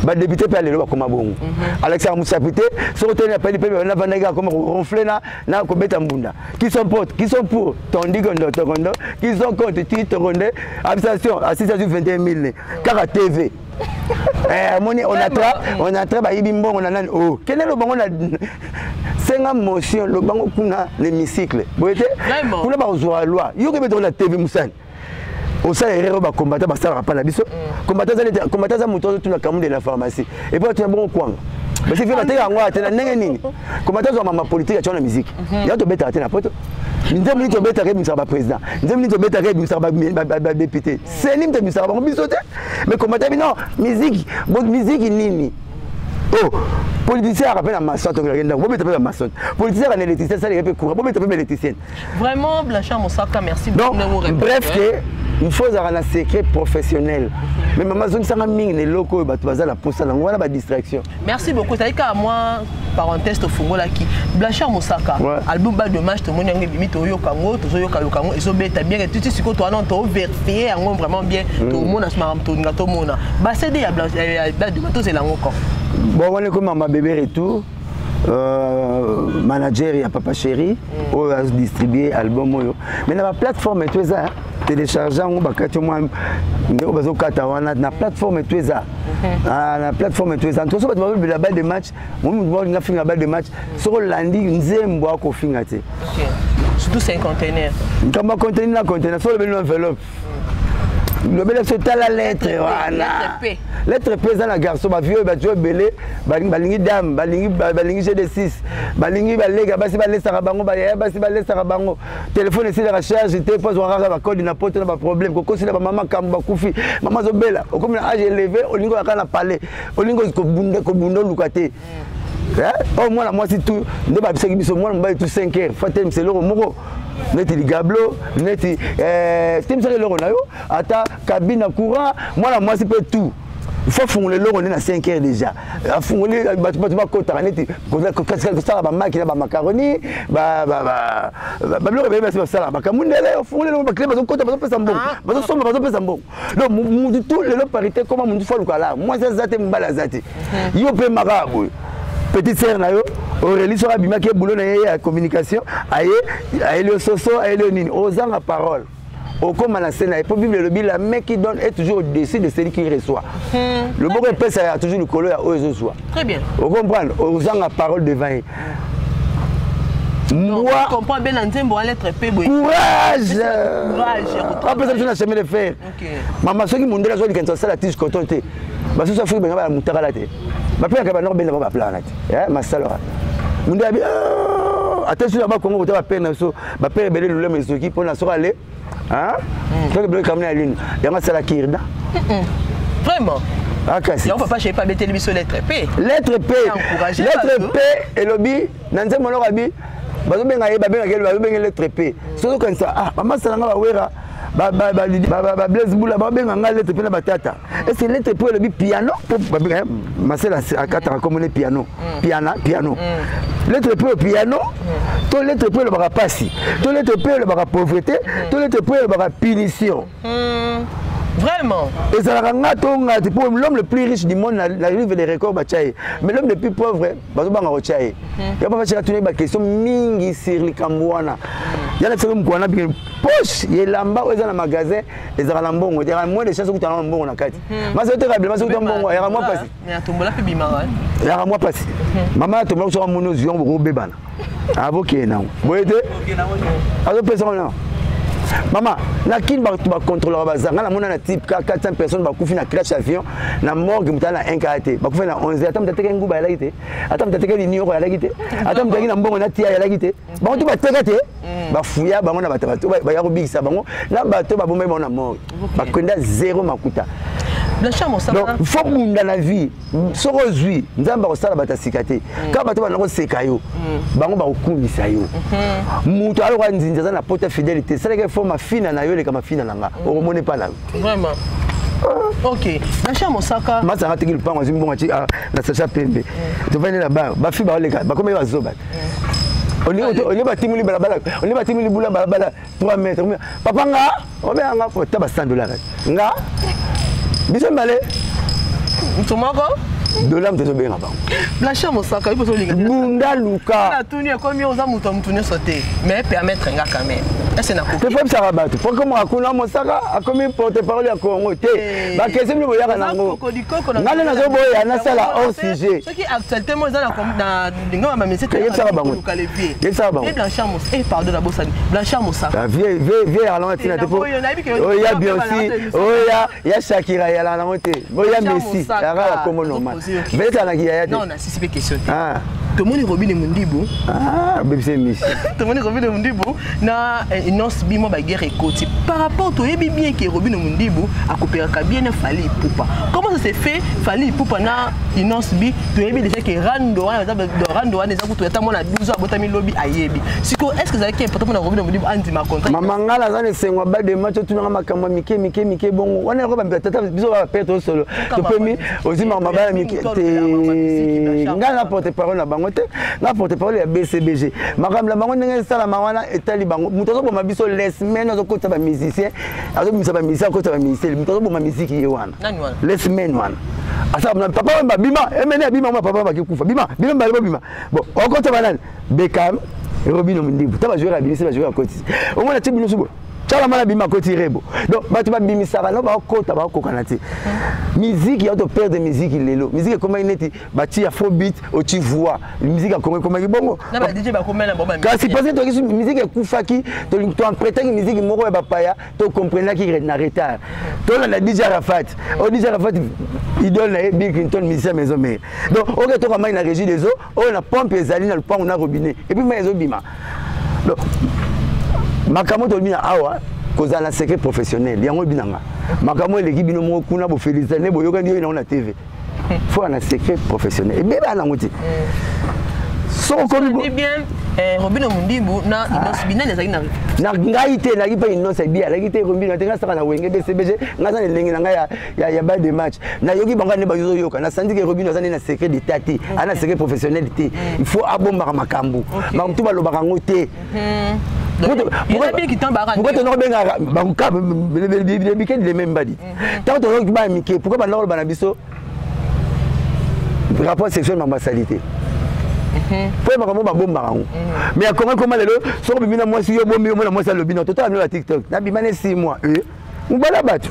Badéputé mpe alelo bakoma bongo, alakisaka mosapi te. Soki oteli na peli mpe navandaki, akoma koronfler na kobeta mbunda. Qui sont pour, qui sont pour, tondi kondo tokondo, qui sont contre, ti tokonde. Abstention asisi, azwi 21 000 kaka TV. Amoni Onatra bayibi mbongo na nani. O kende lobango na senga motion, lobango kuna l'hémicycle. Boye te, kuna bakozwa loi. Yoki ebetoko na TV, mosani osala erreur oyo bacombattant basalaka mpa na biso. Combattant aza moto azotuna kamu de la pharmacie et puis atuna bongo kwanga basi fe bateka yango ate na ndenge nini. Combattant azwa mama politique atya na musique ya tobetaka te na poto. Nzembo nini tobetaka ebimisaka baprésident? Nzembo nini tobetaka ebimisaka badéputé? Seni moto ebimisaka bango, biso te. Mais combattant bi non, musique, musique nini? Oh, politicien aka mpe na maçon, atongelaki ndako, bobeta mpe bamaçon. Politicien aka na électricien, asalaka mpe courant, bobeta mpe baélectricien. Vraiment, Blanchard Mosaka, merci. Donc bref, ke il faut ozalaka na secret professionnel. Mais mama, azongisanga mingi na eloko oyo bato baza na posa nango wana, badistraction. Merci beaucoup. Ezali kaka mwa parenthèse tofungolaki. Blanchard Mosaka, album Balle de Match, tomoni yango ebimi, toyoka yango, tozoyokayoka yango, ezobeta bien. Tuti sikoyo towana tovérifie yango vraiment bien, tomona makambo tolinga tomona. BaCD ya Balle de Match, tozela yango quand? Bon, wana ekoma mabebe retour. Manager ya Papa Chéri oyo azodistribue album oyo, mais na baplateforme to eza télécharge yango, bakati mwa ndeko bazokata wana na plateforme to eza, na plateforme to eza. Toso bato bazolobela Balle de Match, momi olinga finga Balle de Match, soki olandi nzembo akofinga te. Surtout cinquantenaire. Nkambo ya conteneur na conteneur, so olobeli no enveloppe, lobela biso, tala lettre wana, lettre P eza na garçon. Bavie oyo bato ebele balingi dame, balingi GD6, balingi balega basi, balesaka bango, bayaya basi balesaka bango. Telefone esilaka charge te mpo azwaka kaka bakode na poto na baproblème, kokosila bamama kambo bakufi, mama azobela, okomi na age élevé, olingi oyaka na palais, olingi kobunda, oluka te. Oyo mwana mwasi tu nde babisaki biso, mwana mobali tu 5 heures fa telemisa eloko moko neti ligablo, neti temisaka eloko na yo, ata cabine ya courant. Mwana mwasi mpe tout faut afungola eloko nde na 5 heures déjà, afungoli, bato bakotaka, neti kosala bamaki na bamacaroni, babiloko ebele basi basalaka, bakamundele. Ofungoli eloko, baclient bazokota, bazopesa mbongo, bazosomba, bazopesa mbongo. Donc mutu tu lelo parité koma, mutu fo aluka la mwasi aza te, mobali aza te. Yo mpe maka boye, petite sœur na yo Aurélie, soki abimaki ebulo na ye ya communication, aye ayeli yo soso, ayeli yo nini, ozanga parole, okóma na se na ye. Mpo Bible elobi: "La main qui donne est toujours au-dessus de celui qui reçoit." Loboko epesaka toujours likolo ya oyo ezozwa. Très bien. Ocomprendre, ozanga parole devant ye. Moi comprends bien na nzembo wa lettre P boye. Courage, apesa biso na chemin de fer. Mama, soki mondele azwa likanisi, asala tige coton te. Basusu Afrique benga bala mutakala te, bapengaka banoko, benda bango baplan wana te, masala wana. Mondele abi ata soki na bakongo kota bapere na biso, bapere ebele lolemo ezoki mpona soki ale soki ebele kamina ya lino yango asala kirda. Vraiment. Akasi. Yango papa chéri abeteli biso lettre P. Lettre P. Encourager Lettre bato. P elobi na nzembo moko abi bazobenga ye, babengaka ye, bazobenga lettre P. Soki okanisa, ah, bamasala nga bawera, ba Blaise Bula babenga nga lettre P na batata. Est ce lettre P elobi piano? Po babenga ye masela akataka komone piano, piana, piano. Lettre P piano, to lettre P elobaka pasi, to lettre P elobaka pauvreté, to lettre P elobaka punition. Vraiment. Ezalaka nga to nga te, po l'homme le plus riche du monde na livre des records batya ye, mais l'homme le plus pauvre bazobanga kotya ye. Ya papa tika tuni baquestion mingi sur likambo wana. Ya na tisaki mokolo wana bike poche elamba oyo eza na magasin ezalaka na mbongo te, yaka moins de chance okutana na mbongo na kati. Masi oteka bilamba, soki okuta mbongo yaka mwa pasi. Mais atombola mpe bimaka. Yaka mwa pasi, mama atombola soka moni ozwi yango, bokobebana avokee nango boye te, azopesa ngo nango. Mama, na kini bato bacontrôlaka baza. Nga namona na type ka 400 personnes bakufi na crash avion na morgue, moto aza na 1 kaya te, bakufi na 11. Ata moto ateka nguba ayalaki te, ata moto ateka linioko ayalaki te, ata moto ayaki na mbongo na tia ayalaki te. Bango to bateka te, bafuya bango na bato, bato baya kobikisa bango na bato babombaki bango na morgue, bakwenda zéro makuta. Blanchard Mosaka. Donc faut bunda na vie. Soki ozwi, Nzambe akosala bato ya sika te. Kaka bato banda koseka yo, bango bakokumisa yo. Moto aloka nzinzi aza na pota fidélité, esalaki fo mafina na yo eleka mafina na nga, okomona epa na yo. Vraiment. Ok. Blanchard Mosaka. Masanga ateki lupango, azwi mbongo, atie na sachet pembe, tovandi na bar, bafi baoleka, bakomi bazoba. Olie batimuli balabala, olie batimuli bula balabala 3 mètres. Papa nga obenganga fo ta ba 100 dollars nga biso mibale. Moto moko. Dola moto ezobenga bango. Blanchard Mosaka, yo ozolinga. Bunda, luka. Natuni, ekomi oza moto ya motu nyonso te, mais permettre nga quand même ese nakoki. Te, fo bato po komaka kuna Mosaka akomi porte parole ya Congo te. Bakestion bino boyaka nango, nga nde nazoboya nasala hors sujet. Soki actualité mo eza na ndenge ya bamese. Yebisaka bango, yebisaka bango. Blanchard Mosaka, eh pardon, nabosani, Blanchard Mosaka. Vie yalanga ntina te, po oya Beyoncé, oya ya Shakira, yalanga nango te. Oya Messi, yaka ya kombo normal, vetanaki yaya te. Non, nasisi mpe question te. Tomoni Robine Mundibu. Bebise Messi. Tomoni Robine Mundibu na Innoss'B, mwa baguerre ekoti par rapport. Toyebi bien ke Robine Mundibu akopelaka bien na Fally Ipupa. Comment ça se fait, Fally Ipupa na Innoss'B? Toyebi déjà ke rando wana eza rando wana, eza kutu ata mwana 12 ans abotami lobi ayebi. Sikoyo, est ce que ezalaki important mpona Robine Mundibu andima contrat? Mama, ngai naza na esengo ya badema. Totunanga makambo ya mike mike mike bongo wana, yako tata biso bapere tosolo topemi ozwi makambo bana mike te. Ngai na porte parole na bango te, nga porte parole ya BCBG. Makambo na bango ndenge esalama wana etali bango. Moto azoboma biso lesemaine, azokotisa bamusicien, azobimisa bamusicien, akotisa bamusicien. Moto azoboma misiki ye wana. Lesemaine wana asala papa oyo bima emene abima mwa papa bakikufa bima bino mbale bobima. Bon, okota banani? Bekam, Robino Mundibu, ta bajoueur abimisi, bajoueur akotisi, omona ti bino so tiala mwana bima akoti rebo. Donc bato babimisaka no bakota bakokana te. Musique ya toperdre musique lelo, musique ekomaki neti batia afrobeat, oti voix. Musique ya Congo ekomaki bongo kasi parce que toki musique ekufaki, toemprêtaki musique moko ya bapaya, tocomprenaki na retard. Tolanda DJ Arafat oyo, DJ Arafat idole na ye Bill Clinton, musicien maison mère. Donc oke toka mai na Régie des eaux oyo na pompe ezali na lupango na robinet et puis mai ezobima. Donc makambo tolobi na awa, kozala na secret professionnel yango ebinanga. Makambo eleki bino moko kuna, bofélicité nde boyokani oyo nango na TV. Faut na secret professionnel ebeba nango te. Soko okomi bien, Robino Mundibu na Innoss'B, nani azalaki na Na ngai te, nalaki mpe Innoss'B alaki te, Robino te. Ngai saka na Wenge BCBG, ngai aza na elenge na ngai ya balle de match. Nayoki bango nde bazoyoka, nasandi ke Robino aza nde na secret d'état te, aza na secret professionnel te. Il faut abombaka makambo, makambo tu balobaka yango te. Pourquoi tona kobengaka bikedi le même badi ntango tozoki bana mike? Pourquoi banda koloba na biso rapport sexuel mambo asali te? Po makambo babombaka yango. Mais ya Kongo ekoma lelo, soki obimi na mwasi, yo bombi, omona mwasi alobi na totala bino ya TikTok: nabima ne 6 mois, mobali ya bato,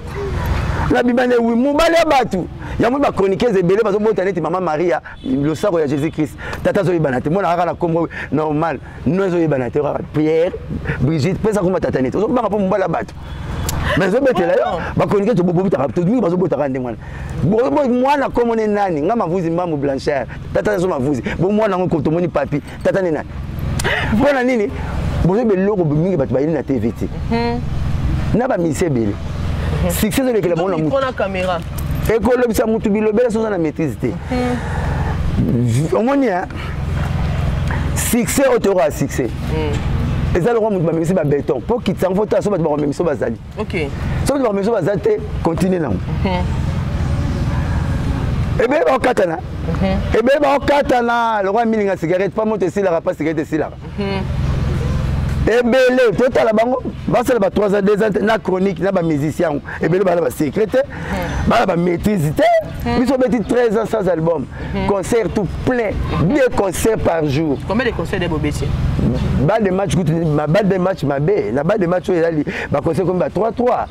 nabima ne wi mobali ya bato. Yango bachroniqueuse ebele bazobota neti mama Maria losako ya Jésus Christ. Tata azoyebana te, mwana kaka na kombo normal no ezoyebana te, kaka Pierre, Brigitte, pesa komba tata neti ozobanga mpo mobali ya bato. Mais ezobetela yo bachroniqueuse, tobobotaka mingi, bazobotaka ndenge wana. Mwana komone nani? Nga Mavuzi Mbambu Blanchard, tata nazo Mavuzi bo mwana yango tomoni papi tata ne nani? Mpo na nini bozoyeba eloko mingi? Bato bayeli na TV te na bamusicien ebele, succès ezolekela bango na caméra. Ekolobisa mutu bilobela soza na maîtrise te. Omoni hein, succès oyo toyoka succès eza lokola moto bamemisi babeton mpo kitisa yango fo tala so bato bakomemisa bazali, so bato bakomemisa baza te, continue nango. Ebele bakokatana, ebele bakokatana lokola milinga cigarette pa moto esilaka, pa cigarette esilaka. Ebele totala bango basala ba 3 ans, 2 ans na chronique na bamusicien yango, ebele bana basecret te, bana bamaîtrise te. Biso obeti 13 ans sans album, concert tout plein, deux concerts par jour. Combien de concerts de bobeti? Balle de match kutu, balle de match mabe na balle de match oyo ezali baconcert komi ba 3 3.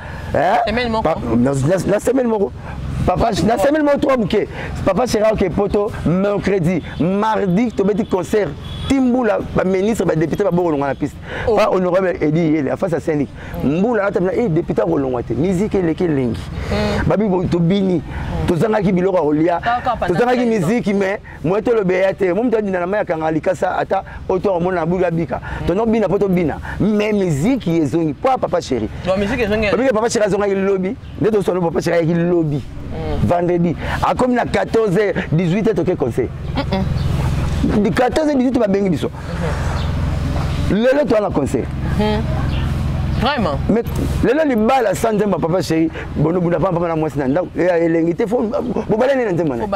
Semaine moko. Na semaine moko, papa, na semaine moko 3 moke. Papa Chera oke poto mercredi, mardi tobeti concert ti mbula, baministre, badéputé babokolonga na piste. Pa honorable Edi Yele afasi ya Saint-Luc, mbula ata na député akolongwa te, musique eleki elengi. Babi tobini, tozangaki biloko ya kolia, tozangaki musique, mais moye toloba eya te. Mo moto adinda na mai akanga likasa, ata oyo to omona na bulu abika, tonobina mpo tobina, mais musique ezongi po papa chéri. Babiki papa chéri azongaki lobi nde tosolo. Papa chéri ayaki lobi vendredi, akomi na 14 h 18 h, toke concert 14 h 18, babengi biso lelo toa na concert. Vraiment? Mais lelo libala sans nzembo ya papa chéri, bonobunda pamba na mwasi na ndako elengi te. Fo bobala nde na nzembo na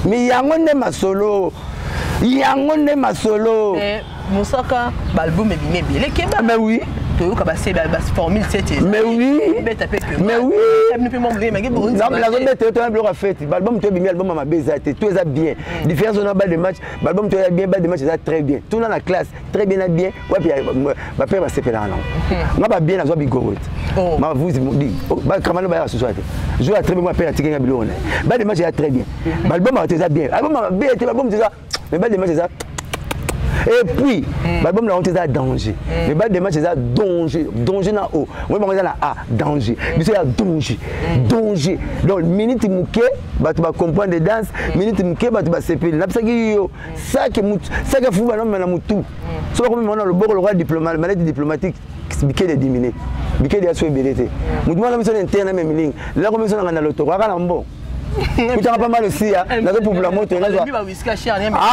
mais yango nde masolo, yango nde masolo. Mosaka, baalbum ebimi ebele, keba. Mais oui. Toyoka base baformule 7. Mais oui. Beta mpe. Mais oui, nazobeta yo tona biloko ya feti. Baalbum to ebimi, album ya mabe eza te, to eza bien. Différence wana, balle de match, baalbum to eza bien, balle de match eza très bien. Tuna na classe, très bien na bien wapi bapere basepelaka nango. Nga babien nazwa bigoro te, mavuzi bakamano bayaka susu te. Jour ya très bien, mapere atiki nga biloko na ye. Balle de match eza très bien, baalbum te eza bien, album ya mabe te, baalbum te eza, mais balle de match eza. Et puis baalbum nango te eza danger, mais balle de match eza danger, danger na o oyo bango eza na a danger, biso ya danger, danger. Donc minute moke bato bacomprendre danse, minute moke bato basepeli. Napesaki yo sake, sake fufu banomema na motu, so bakomema na loboko lokola mallette diplomatique. Bikede dimine, bikede ya so ebele te. Motu mwana biso na interne memilingi lelako biso nanga na lotoko aka na mbongo kutanga pamba losia, nazopupula moto,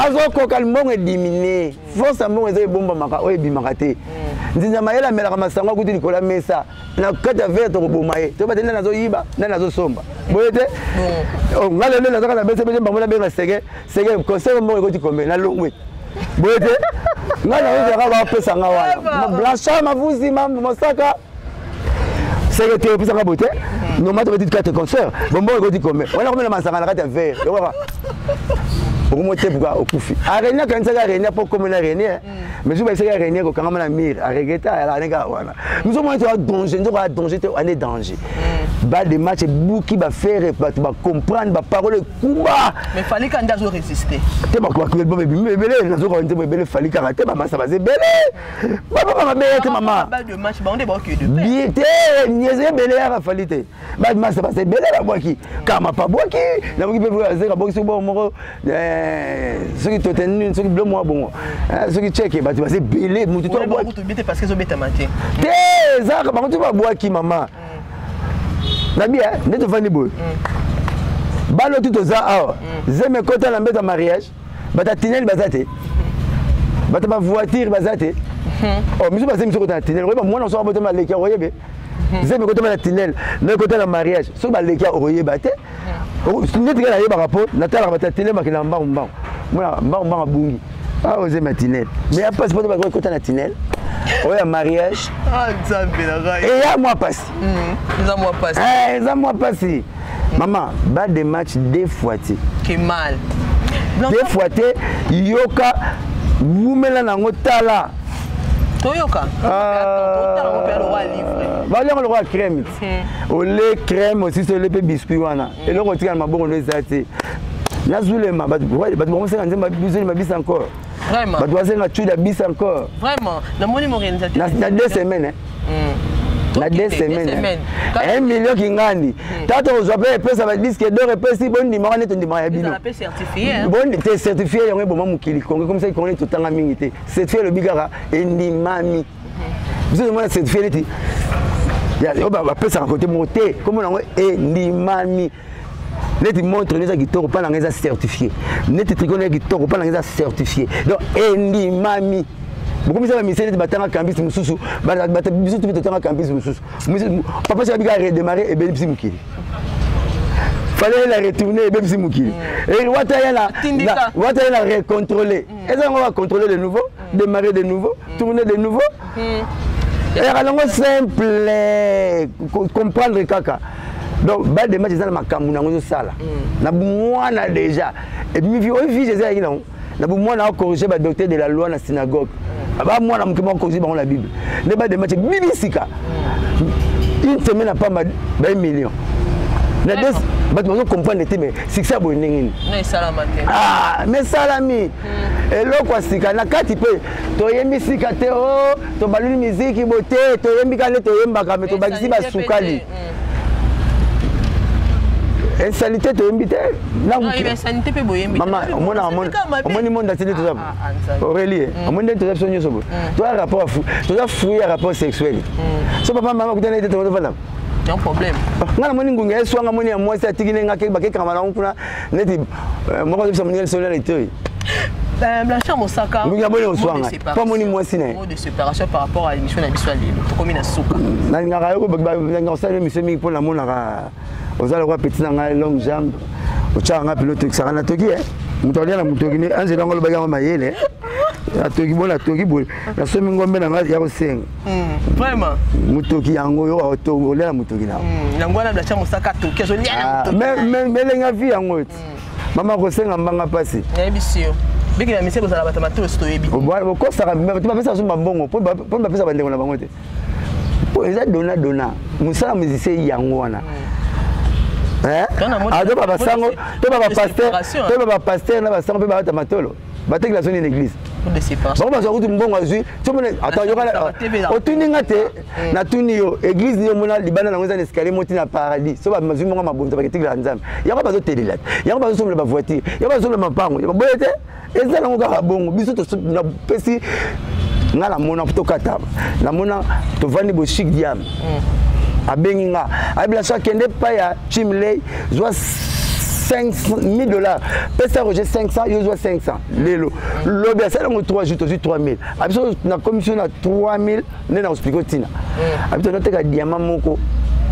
azokoka mbongo edimine. Force ya mbongo eza ebombamaka, oyo ebimaka te. Nzinza mayele amelaka masango akuti likolo ya mesa na kati ya verre, tokoboma ye. Toyeba te nde nazoyiba, nde nazosomba boye te. Nga lelo nazaka na bese bese bango, nabenga sege sege concert, mbongo ekoti kombe, nalongwe boye te. Nga nazozaka bapesa nga wana Blanchard Mavuzi Mosaka seke te, opesaka boye te. Normal tobeti quatre concert, bombongo ekoti kombe wana, komela masanga na kati ya verre, yokaka okomotepuka, okufi. Araignée akanisaki araignée mpo komona araignée, mais soki bayebisaki araignée kokangama na mur, aregrete, ayalaka ndenge kaka wana. Miso mona toya danger, nzoko ya danger te, ane danger. Balle de match ebuki bafere, bato bacomprendre baparole ekuba. Mais Fally ka nde azoresiste. Te, album ebimi ebele, nazokoka nzembo ebele. Fally kaka te, bamasa baza ebele, bababa mabe te mama bien te, eza ebele yaka Fally te. Bamasa baza ebele, babwaki kama pabwaki naboki mpe azeka bwaki soki bongo moko, soki toteni, soki bilo moko bongo, soki cheke, bato baza ebele, motu to abwaki te. Ezaka bango to babwaki mama nabi nde tovandi boye. Bano tu toza awa, zeme ekota na mbeto ya mariage, bato ya tunnel baza te, bato bavoiture baza te. Miso baza miso kota na tunnel, okoyeba mwana soki abotama aleki, okoyebe zeme ekotama na tunnel na ekota na mariage, soki baleki okoyeba te. Neti kaka nayebaka mpo natalaka bato ya tunnel bakendaka mbangu mbangu, mona mbangu mbangu abungi awa ozemi ya tunnel, mais ya pasi mpo te ekota na tunnel oyo ya mariage eya mwa pasi. Eza mwa pasi. Eza mwa pasi mama. Balle de match deux fois te. Ke mal. Deux fois te. Yoka, wumela nango, tala. Toyoka. Baliango lokola crème, ole crème osisi, ole mpe biscuit wana, eloko otika na maboko ndo eza te. Nazulema bato bakosenga nzembo bizulema bis encore, bato basenga tuda bis encore. Vraiment, namoni mon réalisateur. Na 2 semaines, na 2 semaines, 1 million kingandi tata kozwa mpe epesa badisque d'or, epesi bondimaka nde tondimaka ya bino te. Certifié yango eboma mokili Kongo, komisa Kongo neti totanga mingi te. Certifié elobi kaka endimami. Biso tomona certifié neti oyo bapesaka kote moko te, komona yango endimami. Neti montre eza kitoko, mpa nanga eza certifié. Neti tricot eza kitoko, mpa nanga eza certifié. Donc endimami. Bokomisa bamusicien neti batanga campus mosusu, biso tubi totanga campus mosusu. Papa soki abika redémarrer, ebelibisi mokili. Fallait la retourner, ebebisi mokili. Wata ye na wata ye na recontrôler, eza yango bacontrôler de nouveau, démarrer de nouveau, tourner de nouveau. Eyaka nango simple, comprendre kaka. Donc balle de match eza na makambo nango ezosala na bomwana déjà. Ebimi oyo vige eza yaki nango na bomwana, acorrige badocteur de la loi na synagogue. Bamwana moke bacorrige bango na Bible. Nde balle de match bibi sika, une semaine apamba ba million na des bato bazocomprendre te. Mais succès ya boye ndenge nini? Ah, mais esalami eloko ya sika na kati mpe. Toyembi sika te o tobaluli miziki bo te, toyembi kaka nde toyembaka, me tobakisi basukali. Insanité toyembi te. Mama, omoni monde atindi toza Aurélie, omoni nde toza biso nyonso boye, toza rapport, toza fruit ya rapport sexuel. So papa mama kutana ete tozofanda. Non problème. Nga namoni ngungi eswanga, moni ya mwasi atiki ndenge ake bakekanga nango kuna neti moko azobisa moninga lisolo na litoi. Blanchard Mosaka. Ngungi aboni oswanga mpo amoni mwasi na ye. Mot de séparation par rapport à l'émission na biso ya lelo, tokomi na suka. Nalingaka yo, nalingaka kosala émission mingi mpo namonaka oza lokwa petit na ngai, longue jambe, otyaka nga pino, tokisaka na toki moto alia na motoki ne anzela yango, alobaki yango mayele. Atoki bona, atoki boye, nasomi ngombe na ngai ya kosenga. Vraiment. Motoki yango yo olia na motoki na yango wana. Blanchard Mosaka toki azolia na motoki. Melenga vi yango eti mama kosenga mbanga mpasi. Nayebisi yo, biki na misie kozala bato matolo, si toyebi. Bokosaka bato bapesa so bambongo mpo bapesa bandeko na bango te, mpo eza dona dona. Mosala musicien yango wana. Azoba basango to bapasteur, to bapasteur na basango mpe balata matolo, batekela so nini église. Bango bazwa kutu mbongo azwi. Ata otuni nga te, natuni yo. Église ni omona libanda nango eza na escalier moti na paradis. So bazwi mbongo mabonza, baketikela Nzambe yango, bazotelela te yango, bazosomela bavoiture yango, bazosomela mapango boye te. Eza nango kaka bongo. Biso napesi nga, namona tokata, namona tovandi bo chic diam, abengi nga, ayebila so akende epai ya Chimley, zwa 5000 $, pesa Roger 500, yo zwa 500. Lelo lobi asali yango 3 jours, tozwi 3000. Abiso na commission na 3000 nde na explique ntina abiso toteka diamant moko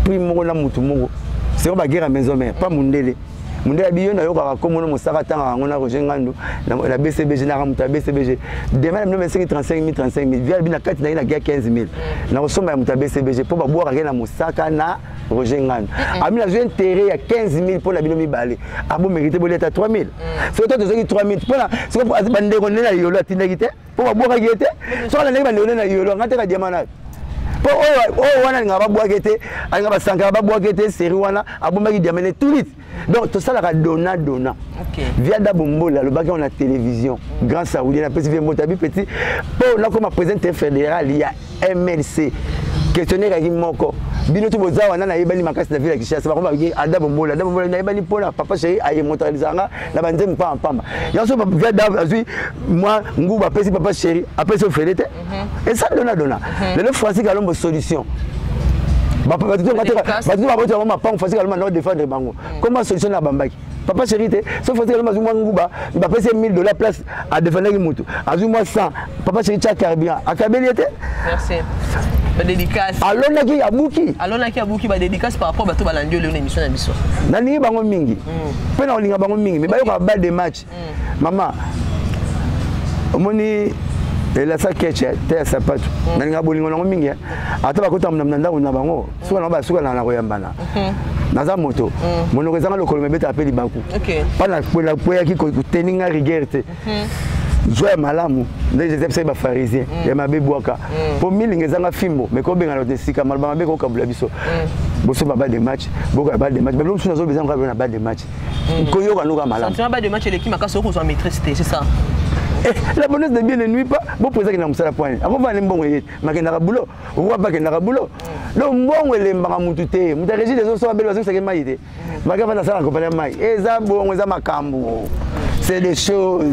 prix moko na mutu moko seko baguerre ya maison mère pa mundele. Mundele abi yo nayokaka komona Mosaka, ntangaka yango na Roger Ngandu na BCBG, naka moto ya BCBG. Demain na bino mesengi 35 000, 35 000 via bi na kati na ye na gia 15 000 na kosomba ya moto ya BCBG mpo babwakaka ye na Mosaka na Roger Ngandu. Ami nazwi intérêt ya 15 000 mpo na bino mibale, abo mérité boliata 3 000. Soki to tozwaki 3 000 mpona soki bandeko nde na yolo atindaki te mpo babwakaki ye te. Soki alandaki bandeko nde na yolo, anga teka diama nayo mpo oyo wana alingaka babwaki te, alingaka basankaka babwaki te. Série wana abombaki diama ne tout. Donc tosalaka dona dona. Viada Bombole alobaki yango na télévision, grand saoudien, apesi vie mbote, abi petit mpo nakoma président fédéral ya MLC. Questionnaire yaki moko, bino to boza wana, nayebani makasi na ville ya Kinshasa. Bango babiki Ada Bombole, Ada Bombole, nayebani mpona papa chéri ayemotalisanga na banzembo mpamba pamba. Yango so viada azwi mwa ngubu, apesi papa chéri, apesi ofele te. Eza dona dona. Lelo Francis Kalombo solution, bato baboti bango mapango, Francis Kalombo andako défendre bango. Comment solution na bambaki papa chéri te? So Francis Kalombo azwi mwa nguba, bapesi ye 1000 $ place, adefendaki motu, azwi mwa 100, papa chéri tia carburant, akabeli ye te. Badédicace. Alonaki abuki. Alonaki abuki. Badédicace par rapport bato balandi oyo lelo na émission na biso. Nalingi bango mingi mpe na kolinga bango mingi, mais bayokaka balle de match. Mama, omoni elasa keche te ya sapatu, nalingaka bolingo nango mingi. Ata bakotaka na ndako na bango, suka nango basuka na koyambana. Naza moto monoko ezanga lokolo, mebetaka mpe libaku mpa nakweyaki koteninga rigueur te. Zwa ya malamu nde Joseph sai bapharisien ya mabe bwaka mpo milinga ezanga fimbo me kobengana te esika maloba mabe kokabula biso. Boso ba de match, boka ba de match, babilo mosusu nazobeza ngo na ba de match, koyoka noka malamu. Sentiment ba de match eleki makasi, okozwa maîtrise te, c'est ça? La bonus de bien ne nuit pas. Bo président na mosala point akovanda mbongo ye makendaka bulo roi bakendaka bulo. Donc mbongo elembaka mutu te. Moto ya régie des eaux so abeli, bazongisaki mai te, maki avanda asala compagnie ya mai. Eza bongo, eza makambo, c'est des choses.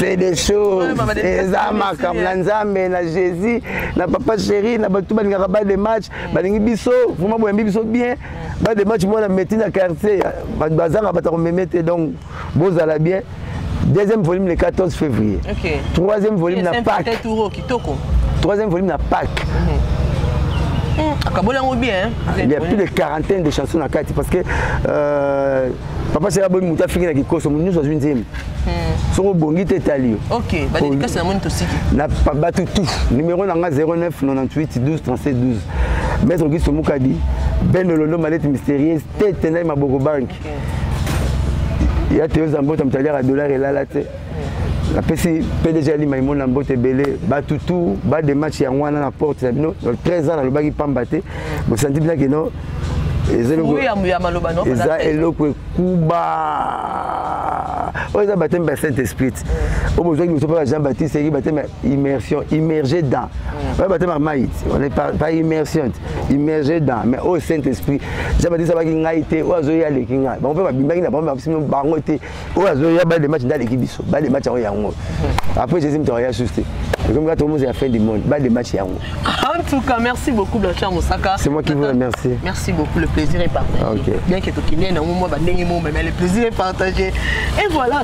C'est des choses. Eza makambo na Nzambe, na Jésus, na papa chéri, na bato balingaka balle de match, balingi biso, vraiment boyambi biso bien. Balle de match mwana meti na quartier, bato bazanga bato komeme te, donc bozala bien. Deuxième volume le 14 février. Troisième volume na Pâques. Troisième volume na Pâques. Akaboli yango bien. Il y a plus de quarantaine de chansons na kati parce que papa chéri aboyi moto afingi na kikoso, moto nyonso azwi nzembo. Soki obongi te, etali yo. Ok, badédicace na moni tosiki. Na bato tout, numéro na nga 09 98 12 37 12. Maître Auguste Mukadi, Ben Lolondo, Manette Mystérieuse, Tete Nai Maboko Bank. Ya Teo Zambota, moto aliaka dollar elala te. Napesi PDG Ali Maimona mbote ebele. Batutu ba de match yango wana na porte na bino 13 ans, nalobaki pamba te. Bosanti bina keno eza eloko ekuba oyo eza baptême ya Saint Esprit oyo bozwaki liboso mpo Jean Baptiste eyaki baptême ya immersion, immergé dans. Oyo baptême ya mai, on est pas immersion, immergé dans, mais oyo Saint Esprit. Jean Baptiste abaki ngai te, oyo azoya aleki ngai. Bango mpe babimbaki na bango, bapesi bango te. Oyo azoya balle de match nde aleki biso. Balle de match yango yango après Jésus moto akoya susu te, ekomi kaka tomoza ya fin du monde. Balle de match yango. En tout cas, merci beaucoup, Blanchard Moussaka. C'est moi qui vous remercie. Merci beaucoup, le plaisir est partagé. Bien que tokende na moi bandenge mo, mais le plaisir est partagé. Et voilà,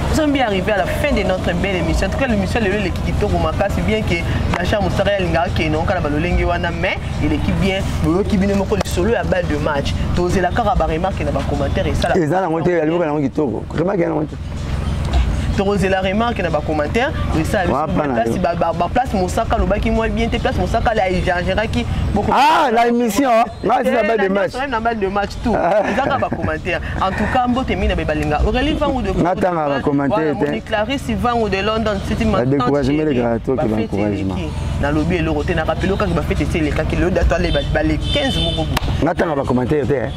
nous sommes bien arrivés à la fin de notre belle émission. En tout cas, l'émission lelo eleki kitoko makasi, bien que Blanchard Moussaka alingaka kende kala balolenge wana, mais eleki bien. Boyoki bino moko lisolo ya balle de match. Tozela kaka baremarque na bacommentaire esala. Eza nango te, aliboko nango kitoko, remarque yango te. Tokozela remarque na bacommentaire esala biso baplace Mosaka alobaki mwa bien te, place Mosaka aexagéraki. Ah, la émission nga si na balle de match. Na balle de match tout ezaka bacommentaire. En tout cas, mbote mingi na be balinga Aurélie Vangu de Natanga bacommentaire te. Clarisse Vangu de London City. Badécouragement elekaka to ke baencouragement. Nalobi eloko te, na rappeler kaka bafete esi elekaki lelo, date ale bale 15 moko bo. Natanga bacommentaire te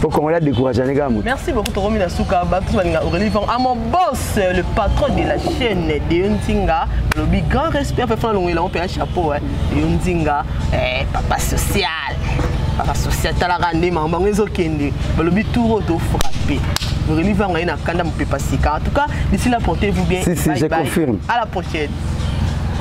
po Congolais décourage ane kaka moto. Merci beaucoup. Tokomi na suka. Bato balinga Aurélie Vangu, à mon boss, le patron de la chaîne de Nzinga, lobi grand respect mpe fana longolela ngo mpe ya chapeau de Nzinga, papa social, papa social. Talaka nde makambo yango ezokende, balobi tour oyo tofrappe Aurélie Vangu aye na kanda mopepa sika. En tout cas, d'ici là, portez-vous bien. Si, si, bye, je bye. Confirme. À la prochaine.